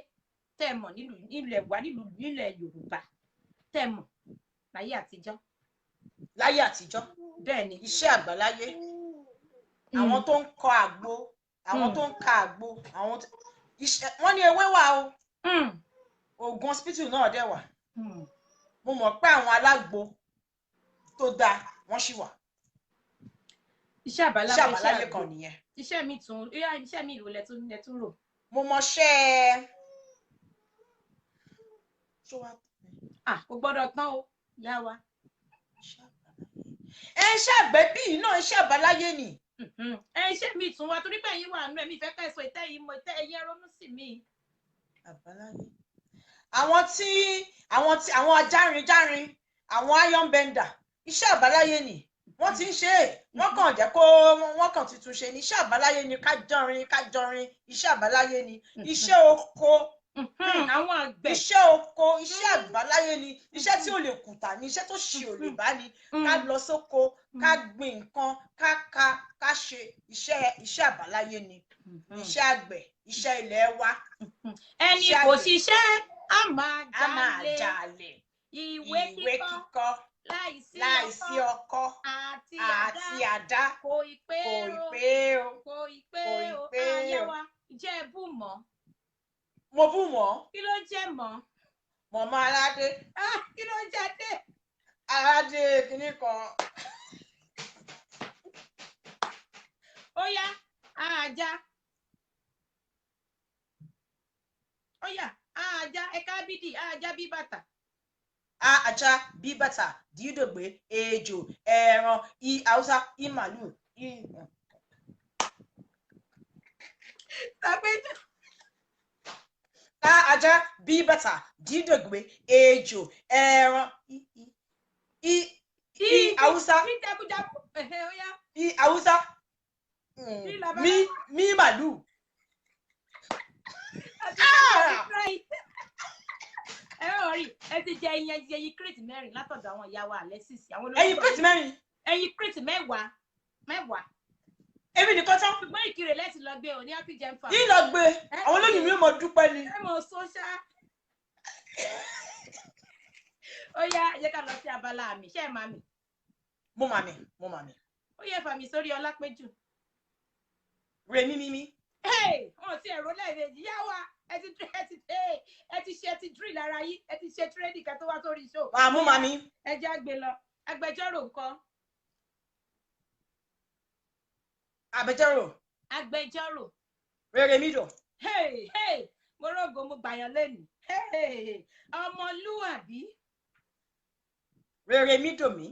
tẹ́ ẹ mọ̀ nílùú nílẹ̀ wa, nílùú nílẹ̀ Yorùbá, tẹ́ ẹ mọ̀ láyé àtijọ́? Láyé àtijọ́? Bẹ́ẹ̀ ni. Iṣẹ́ àgbáláyé, àwọn tó ń kọ àgbo, àwọn tó ń ka àgbo, àwọn iṣẹ́ wọ́n ní ewé wà o, oògùn hospital náà dẹ̀ wà. Mo mọ̀ pé àwọn alágbo tó dáa wọ́n ṣì wà. Iṣẹ́ àbáláyé. Iṣẹ́ àbáláyé kan nìyẹn. Iṣẹ́ mi tún, iṣẹ́ mi ìlú lẹ tún rò. Mo mọṣẹ́ ṣó wá. Ah, kò gbọ́dọ̀ tán o, yá wa. Ẹ iṣẹ́ àgbẹ̀bí náà, iṣẹ́ àbáláyé ni. Ẹ iṣẹ́ mi tún wá, torí pé ẹ̀yin wà nù ẹ̀mí ìfẹ́ kẹ́sọ̀ ìtẹ́ yìí mọ ìtẹ́ ẹ̀yin ronú sí mi. Àbáláyé, àwọn tí àwọn ajárinjárin, àwọn iron bender, iṣẹ́ àbáláyé ni wọ́n ti ń ṣe é. Wọ́n kàn jẹ́ kó wọ́n kàn tuntun ṣe ni. Iṣẹ́ àbáláyé ni ká jọrin, ká jọrin, iṣẹ́ àbáláyé ni. Iṣẹ́ oko. Àwọn àgbẹ̀. Iṣẹ́ oko, iṣẹ́ àbáláyé ni. Iṣẹ́ tí ò lè kùtà ni, iṣẹ́ tó ṣì ò lè bá ni. Ká lọ sóko, ká gbin nǹkan, ká ka ká ṣe iṣẹ́, iṣẹ́ àbáláyé ni. Iṣẹ́ àgbẹ̀, iṣẹ́ ilẹ̀ wa. Ẹni kò ṣiṣẹ́ á máa A máa jalè. Jalè. Ìwé ìwé kíkọ́ kíkọ́ láìsí láìsí ọkọ́ ọkọ́ àti àti àdá àdá kò ì pé kò ì o. Pé o. Kò ì pé Kò ì o. pé Ayé o. wa jẹ́ ẹbú mọ́. Mo bú wọn. Kí ló jẹ́ mọ́? Mọ̀mọ́ aládé. Ah, kí ló jẹ́ dé? Aládé kìíní kan. Ó yá, àjà. Ó yá, àjà ẹ̀ka bídì, àjà bí bàtà. A ajá, bí bàtà, dídògbé, ejò, ẹran, i haúsá, i màlúù, i. Sàpéjọ. B bàtà, D dògbé, ejò, ẹran, I I Haúsá, I Haúsá, mi mi màlúù. Ẹ wọ́n rí ẹ ti jẹ ẹyin crate mẹ́rin látọ̀dọ̀ àwọn ìyá wa Alexis. Ẹyin crate mẹ́rin. Ẹyin crate mẹ́wàá mẹ́wàá. Èmi nìkan tán. Ṣùgbọ́n Ìkirè lẹ́sìn lọ gbé o ní Happy Gem Farm. Yìí lọ gbé àwọn olóyìn mi ò mọ dúpẹ́ ni. Ẹ mọ sọ́ṣá. Ó yá ẹ jẹ́ ká lọ sí abala àmì, ṣé ẹ máa mì? Mo mà mì, mo mà mì. Ó yẹ fàmì sórí Ọlápéjù. Rèmí mímí. Wọn ti ẹ̀rọ lẹ́ẹ̀mejì yá wa, ẹ ti ṣe ẹ ti drill ara yín, ẹ ti ṣe training kan tó wá sórí show. Àmú màmí. Ẹ jẹ́ àgbè lọ. Agbẹjọ́rò ńkọ́? Agbẹjọ́rò. Agbẹjọ́rò. Rere mi dò. Mo rògo mo gbàyàn lẹ́nu. Ọmọlúwàbí. Rere mi dò mí.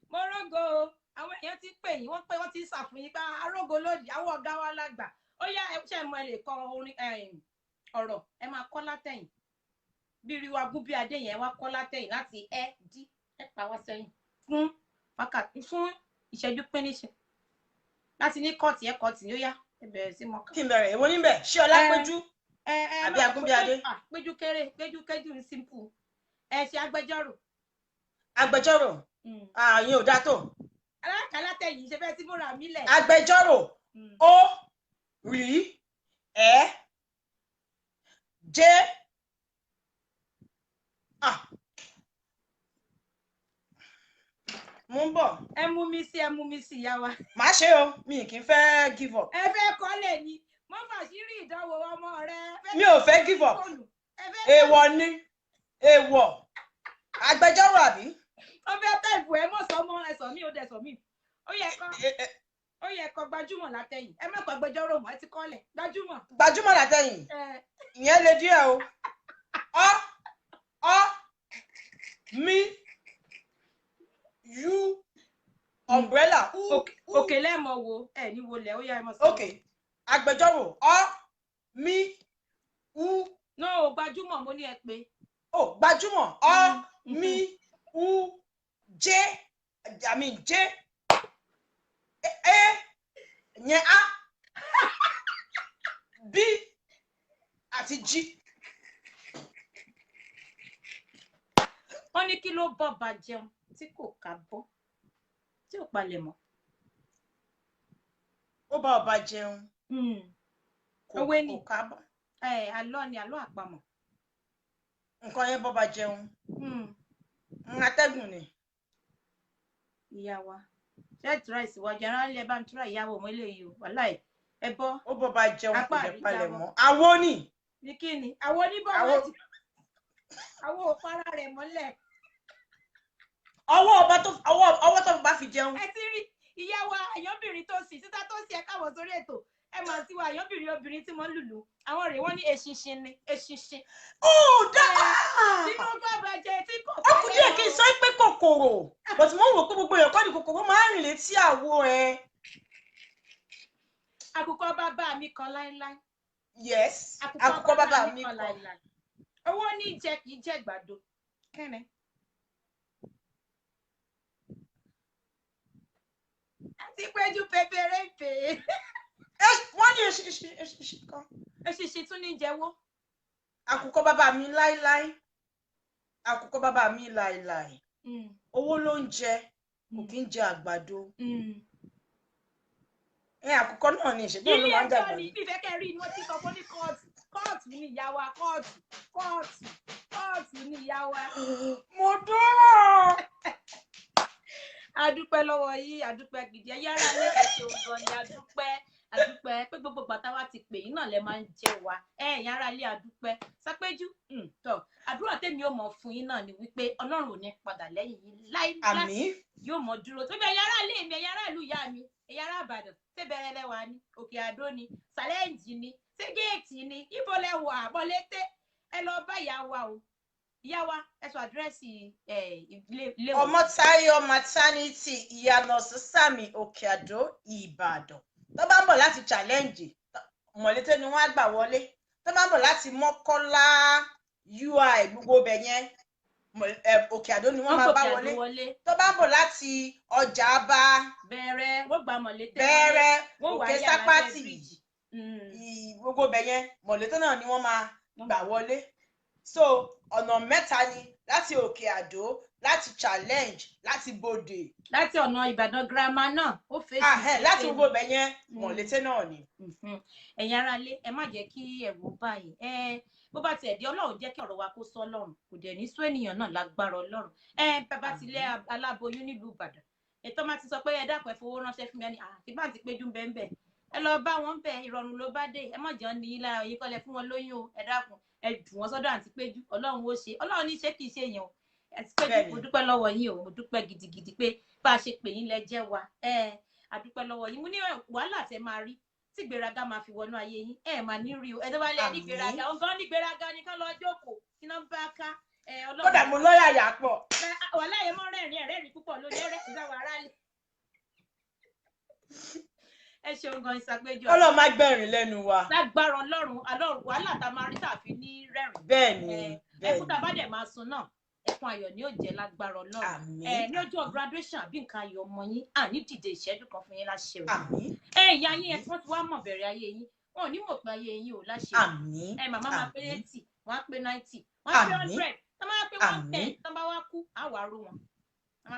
Mo rògo àwọn èèyàn ti pè yín, wọ́n pé wọ́n ti ń ṣàfihàn yín pé arógo lónìí, àwọn ọ̀gá wa lágbà. Ó yá ẹ ṣe mọ ẹ lè kọ orin ọ̀rọ̀ ẹ máa kọ́ látẹ̀yìn. Bí rí wa gún bí adé yẹn wá kọ́ látẹ̀yìn láti ẹ dí ẹ pa wá sẹ́yìn fún wákàtí fún ìṣẹ́jú píníṣẹ́. Láti ní kọ́ọ̀tì ẹ kọ́ọ̀tì ó yá ẹ bẹ̀rẹ̀ sí mọ́ká. Kí n bẹ̀rẹ̀ èwo níbẹ̀ ṣé Ọlápéjú àbí Agúnbíadé? Péjú kéré péjú kéjú ní simple. Ẹ ṣe agbẹjọ́rò. Agbẹjọ́rò àyìn ò dá tó. Alákàlátẹ̀yìn ṣe fẹ́ tí múra mi lẹ̀. Agbẹjọ́rò ó rí ẹ jẹ́ mo ń bọ̀. Ẹ mú mi sí, ẹ mú mi sí ìyá wa. Màá ṣe o, mi kì í fẹ́ give up. Ẹ fẹ́ kọ́lẹ̀ ni, mo fàṣírí ìdánwò ọmọ rẹ. Mi ò fẹ́ give up. Èèwọ̀ ni, èèwọ̀. Agbẹjọ́rò àbí? Ó fẹ́ tẹ̀bù ẹ mọ̀ sọmọ ẹ̀sọ̀ mi ò dẹ̀ sọ mi. Ó yẹ kó gbajúmọ̀ látẹ̀yìn. Ẹ má kó agbẹjọ́rò mọ́, ẹ ti kọ́lẹ̀. Gbajúmọ̀. Gbajúmọ̀ látẹ̀yìn. Ìyẹn le díẹ̀ o. Ọ ọ mi u umbrella. Òkè lẹ́mọ̀ wo ẹ ní wo lẹ̀ ó yá ẹ mọ̀ sọ. Ok, agbẹjọ́rò ọ mi u. No, gbajúmọ̀ mo ní ẹ pé. O gbajúmọ̀ ọ mi u j, I mean j e yẹn a b àti g. Wọ́n ní kí ló bọ́ ba jẹun tí kò ká bọ́ tí ò palẹ̀ mọ́. Ó bá ọba jẹun. Òwe ni kò ká bọ́. Àlọ́ ni àlọ́ àpamọ̀. Nǹkan yẹn bọ́ba jẹun. Atẹ́gùn ni. Ìyá wa ṣé tura ìsìwájú ara ń lé bá ń tura ìyàwó ọmọ eléyìí o wàláì ẹ bọ́. Ó bọ́ba jẹun kò lè palẹ̀ mọ́. Àwo ni. Ní kí ni? Àwo oníbọ̀ wọ́n ti. Àwo òpara rẹ̀ mọ́lẹ̀. Ọwọ́ ọba tó ọwọ́ tó bá fi jẹun. Ẹ ti rí ìyá wa àyànbìnrin tó sì sísá tó sì ẹ káwọ́ sórí ètò ẹ máa ti wá àyànbìnrin obìnrin tí wọ́n lùlù àwọn rèé wọ́n ní eṣinṣin ni eṣinṣin. Ó dáa. Nínú bàbá jẹ tí kò. Ó kù díẹ̀ kí n sọ pé kòkòrò but mo ń wò pé gbogbo èèyàn kọ́ ni kòkòrò máa ń rìn létí àwo ẹ. Àkùkọ bàbá mi kan láéláé. Yes, àkùkọ bàbá mi kan láéláé. Owó ní jẹ kì í jẹ gbàdo. Kẹ́rin. Àti péjú pépéré pè é. Wọ́n ní eṣinṣin eṣinṣin kan. Eṣinṣin tún ní jẹ́wọ́. Àkùkọ bàbá mi láéláé. Àkùkọ bàbá mi láéláé. Owó ló ń jẹ, kò kí ń jẹ àgbàdo. Ẹ àkùkọ náà ni ìṣègbè ló máa ń jẹ àgbàdo. Ilé ẹjọ́ ni ìfẹ́ kẹrin ni wọ́n ti sọ fún ní kóòtù. Kóòtù ni ìyá wa, kóòtù, kóòtù, kóòtù ni ìyá wa. Mo dúró. Adúpẹ́ lọ́wọ́ yín, adúpẹ́ gidi. Ẹ̀yin ará ilé ẹ ṣeun gan ni adúpẹ́, adúpẹ́ pé gbogbo ìgbà táwa ti pè yín náà lẹ máa ń jẹ́ wa. Ẹ̀yin ará ilé adúpẹ́. Sápéjú, tọ́ àdúrà tèmi ò mọ̀ fún yín náà ni wípé Ọlọ́run ò ní padà lẹ́yìn yín láíláí. Àmín. Yóò mọ̀ dúró. Tó bí ẹ̀yin ará ilé mi, ẹ̀yin ará ìlú ìyá mi, ẹ̀yin ará Ìbàdàn, ṣé bẹ̀rẹ̀ lẹ́wà ni, Òkè Àdó ni, Sàlẹ́ǹjì ni, ṣé géètì ni, ibo lẹ́wà, àbọ̀lété, ẹ lọ bá ìyá wa o. Ìyá wa, ẹ sọ àdírẹ́sì ilé wa. Ọmọ́táyọ̀ Maternity, Ìyànà Sísàmì, Òkè Àdó, Ìbàdàn. Tó bá ń bọ̀ láti challenge, Mọ̀lété ni wọ́n á gbà wọlé. Tó bá ń bọ̀ láti Mọ́kọ́lá, UI, gbogbo ibẹ̀ yẹn, Òkè Àdó ni wọ́n máa bá wọlé. Tó bá ń bọ̀ láti Ọjà Aba, Bẹ̀rẹ̀, wọ́n gba Mọ̀lété, Bẹ̀rẹ̀, wọ́n wà Òkè yà lábẹ́ Sápátì, bíríìjì. Gbogbo ibẹ̀ yẹn, Mọ̀lété náà ni wọ́n máa gbà wọlé. So ọ̀nà mẹ́ta ni: láti Òkè Àdó, láti Challenge, láti Bòdè. Láti ọ̀nà Ìbàdàn girama náà ó fèsì. Ahẹ́, láti gbogbo ibẹ̀ yẹn, Mọ̀lété náà ni. Ẹ̀yin aráalé, ẹ má jẹ́ kí ẹ̀rù bà yín. Ẹ bó bá tiẹ̀ di, Ọlọ́run jẹ́ kí ọ̀rọ̀ wa kó sọ Ọlọ́run, kò dẹ̀ ní sún ènìyàn náà lágbára Ọlọ́run. Ẹ bàbá ti lé aláboyún nílùú Ìbàdàn, ètò máa ti sọ pé ẹ dákun, ẹ fowó ránṣẹ́ fún mi, ẹni àti bá ti péjú bẹ́ẹ̀ bẹ́ẹ̀, ẹ lọ bá wọn bẹ, ìrọ̀rùn ló bá dé. Ẹ má jẹun ní lára yín kọ́lẹ̀ fún wọn lóyún o. Ẹ dákun, ẹ jù wọn sọ́dọ̀ àǹtí Péjú. Ọlọ́run ó ṣe, Ọlọ́run ní ṣe, kì í ṣe èèyàn o. Àǹtí Péjú, mo dúpẹ́ lọ́wọ́ yín o. Mo dúpẹ́ gidigidi pé bá a ṣe pè yín lẹ jẹ́ wa. Ẹ a dúpẹ́ lọ́wọ́ yín. Mo ní wàhálà tẹ máa rí tí ìgbéraga máa fi wọnú ayé yín, ẹ máa ní rí o. Ẹ tó bá lẹ ní ìgbéraga, ó gan ní ìgbéraga ni kán lọ jókòó kí náà bá ká ẹ Ọlọ́run. Kódà mo lọ́yà yà pọ̀. Wàhálà yẹn mọ́ rẹ́rìn-ín, ẹ̀rẹ́rìn púpọ̀ lónìí, ẹ̀rẹ́ ìgbà wàrà lè. Ẹ ṣeun gan, ìsàgbéjọ. Ọlọ́run má gbẹ̀rín lẹ́nu wa. Lágbára Ọlọ́run, Ọlọ́run, wàhálà tá a máa rí tàfi ní rẹ́rìn. Bẹ́ẹ̀ni. Ẹkún tá a bá dẹ̀ máa sun náà, ẹkún ayọ̀ ni ó jẹ́ lágbára Ọlọ́run. Àmín. Ẹ ní ọjọ́ graduation àbí nǹkan ayọ̀ ọmọ yín, àní dìde ìṣẹ́jú kan fún yín láṣẹ o. Àmín. Ẹ ìyá yín, ẹ tí wọ́n ti wá mọ̀ bẹ̀rẹ̀ ayé yín, wọn ò ní mọ̀ pé ayé yín ò láṣẹ o. Àmín. Ẹ màmá máa pé 80, wọ́n á pé 90, wọ́n á pé 100, tó máa pé 110, tó bá wá kú, á wàá rú wọn.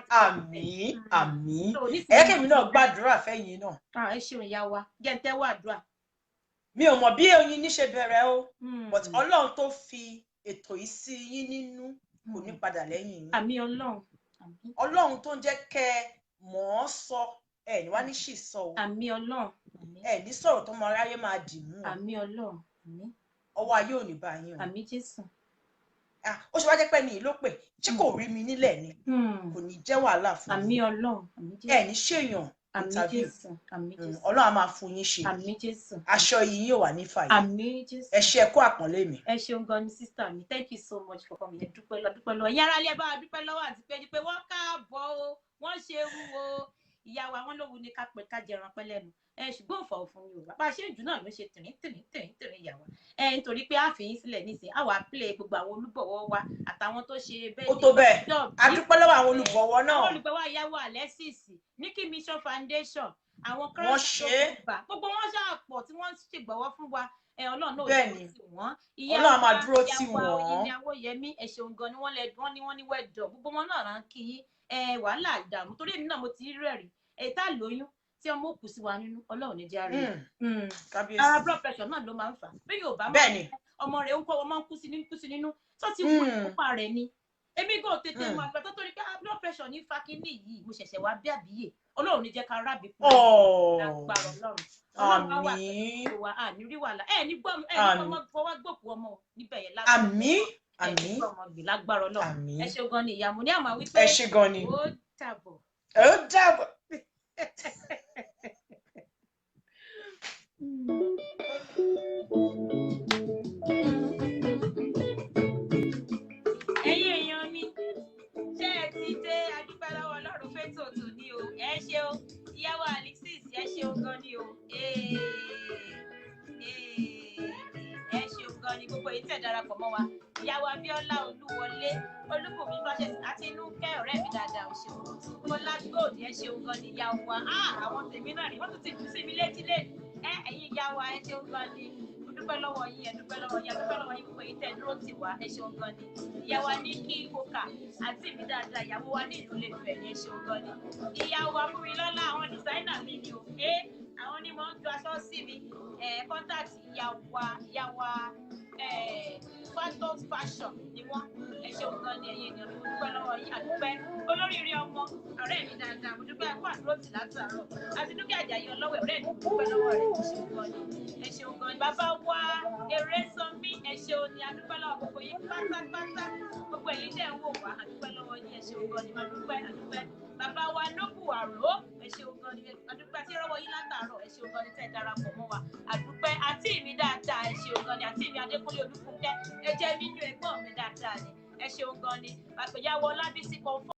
Àmín, àmín. Ẹ kẹ́mi náà gbàdúrà fẹ́yìn náà. Ẹ ṣeun ìyá wa, jẹ́ ń tẹ́wọ́ àdúrà. Mi ò mọ̀ bí oyin ní ṣe bẹ̀rẹ̀ o, but Ọlọ́run tó fi ètò yìí sí yín nínú kò ní padà lẹ́yìn yín. Àmín Ọlọ́run. Ọlọ́run tó ń jẹ́ kẹ́ ẹ mọ̀ ọ́ sọ, ẹ ní wá ní ṣì sọ o. Àmín Ọlọ́run. Ẹ ní sọ̀rọ̀ tó mọ aráyé máa dì mú o. Àmín Ọlọ́run. Ọwọ́ ayé ò ní bá yín o. Àmín Jésù. Ó ṣe wá jẹ́ pé ní ló pè tí kò rí mi nílẹ̀ ni, kò ní jẹ́ wàhálà fún mi. Àmín Ọlọ́run. Ẹ ní ṣèyàn interview. Ọlọ́run á máa fún yín ṣe. Àmín Jésù. Aṣọ yìí yóò wà ní fàyè. Àmín Jésù. Ẹ ṣe, ẹ kú àpọ́nlé mi. Ẹ ṣeun gan ni, sister mi. Thank you so much for coming. Ẹ dúpẹ́ lọ, dúpẹ́ lọ. Yàrá ilé bá wa dúpẹ́ lọ́wọ́ àti pé wọ́n káàbọ̀ o, wọ́n ṣe wúwo ìyá wa, wọ́n lówó ní ká pẹ́ ká jẹran pẹ́ lẹ́nu ẹ, ṣùgbọ́n òfò òfun Yorùbá bá a ṣe ń jù náà ló ṣe tìrín tìrín tìrín tìrín ìyá wa ẹ, nítorí pé a fi yín sílẹ̀ nísìnyí, a wà play gbogbo àwọn olùbọ̀wọ́ wa àtàwọn tó ṣe bẹ́ẹ̀. Ó tó bẹ́ẹ̀, a dúpẹ́ lọ́wọ́ àwọn olùbọ̀wọ́ náà. Àwọn olùbọ̀wọ́, ìyàwó Alexis, Nikki Mission Foundation, àwọn Wọ́n ṣe é. Gbogbo wọn ṣàpọ̀ tí wọ́n ṣègbọ̀wọ́ fún wa. Ẹ Ọlọ́run náà Bẹ́ẹ̀ni. dúró tì wọ́n. Ọlọ́run á máa dúró tì Ìyá wa wọ́n. Ìyàwó Yẹmí, ẹ ṣeun gan ni. Wọ́n lẹ wọ́n ní wọ́n ní wẹ́ẹ̀dọ̀ gbogbo wọn náà là ń kí yín. Ẹ wàhálà ìdààmú, torí èmi náà mo ti rí rẹ̀rí ẹ tá lóyún tí ọmọ òkú sí wa nínú, Ọlọ́run ní jẹ́ àárẹ̀. Kábíyèsí. Ara blood pressure náà ló máa ń fà á bí yóò bá máa ọmọ rẹ̀ ń kọ́ ọmọ ń kú sí nínú, kú sí nínú tó ti wú ìfúnpá rẹ̀ ni. Èmi gò tètè mọ àgbà tó torí pé blood pressure ní fakínì yìí, mo ṣẹ̀ṣẹ̀ wá bí àbíyè. Ọlọ́run ní jẹ́ ká rábì kú lágbára Ọlọ́run. Ọlọ́run á wà pẹ̀lú wa, à ní rí wàhálà. Ẹ ní gbọ́, ẹ ní gbọ́ fọwọ́ gbòkú ọmọ níbẹ̀ yẹn lágbára. Àmín. Ẹ ní Àmín. gbọ́ ọmọ gbè lágbára Ọlọ́run. Àmín. Ẹ ṣe gan ni ìyá, mo ní àmọ́ wípé Ẹ ṣé gan ni. Ó dàbọ̀. Ó dàbọ̀. Ẹ̀yin èèyàn mi, ṣé ẹ ti dé? Adúpẹ́ lọ́wọ́ Ọlọ́run fẹ́tò tòní o. Ẹ ṣeun, ìyàwó Alexis, ẹ ṣeun gan ni o. Ẹ ṣeun gan ni gbogbo èyí tẹ̀ darapọ̀ mọ́ wa. Ìyàwó Abíọ́lá Olúwọlé, Olúbùnmi Fáṣẹsì àti Inúkẹ́, ọ̀rẹ́ mi dáadáa, ò ṣeun. Bọ́lá Gold, ẹ ṣeun gan ni ìyá wa. Àwọn tèmi náà rí, wọ́n tún ti jù sí mi létí lé ẹ. Ẹ̀yin ìyá wa, ẹ ṣeun gan ni. Mo dúpẹ́ lọ́wọ́ yín, ẹ dúpẹ́ lọ́wọ́ yín, ẹ dúpẹ́ lọ́wọ́ yín, gbogbo èyí tẹ̀ dúró tì wá, ẹ ṣeun gan ni. Ìyá wa ní kí kókà àti mi dáadáa, ìyàwó wa ní ìlú Ilé-Ifẹ̀ ni, ẹ ṣeun gan ni. Ìyá wa Fúnmilọ́lá, àwọn designer mi ni o. Ẹ àwọn ni mo ń ju aṣọ sí mi. Ẹ contact ìyá wa, ìyá wa Phantom Fashion ni wọ́n. Ẹ ṣeun gan ni ẹ̀yin ènìyàn mi, mo dúpẹ́ lọ́wọ́ yín, àdúpẹ́. Olóríire ọmọ, ọ̀rẹ́ mi dáadáa, mo dúpẹ́ ẹ̀kọ́ àdúró tì látàárọ̀. Àti dúkìá Àjàyí ọlọ́wẹ̀, ọ̀rẹ́ mi, mo dúpẹ́ lọ́wọ́ rẹ̀, ẹ ṣeun gan ni. Ẹ ṣeun gan ni. Bàbá wa Eré Sanmi, ẹ ṣeun ni, àdúpẹ́ lọ́wọ́ gbogbo yín pátápátá. Gbogbo ẹ̀yin tẹ̀ ń wò wá, àdúpẹ́ lọ́wọ́ yín, ẹ ṣeun gan ni, mo dúpẹ́, àdúpẹ́. Bàbá wa Nóbù Àró, ẹ ṣeun gan ni, àdúpẹ́ tí rọ́wọ́ yín látàárọ̀, ẹ ṣeun gan ni tẹ́ darapọ̀ mọ́ wa. Àdúpẹ́ àǹtí mi dáadáa, ẹ ṣeun gan ni. Àǹtí mi Adékúnlé Olúfúnkẹ́, ẹ jẹ́ nínú ẹ̀gbọ́n mi dáadáa ni, ẹ ṣeun gan ni. Àpèyàwó Ọlábísí kan.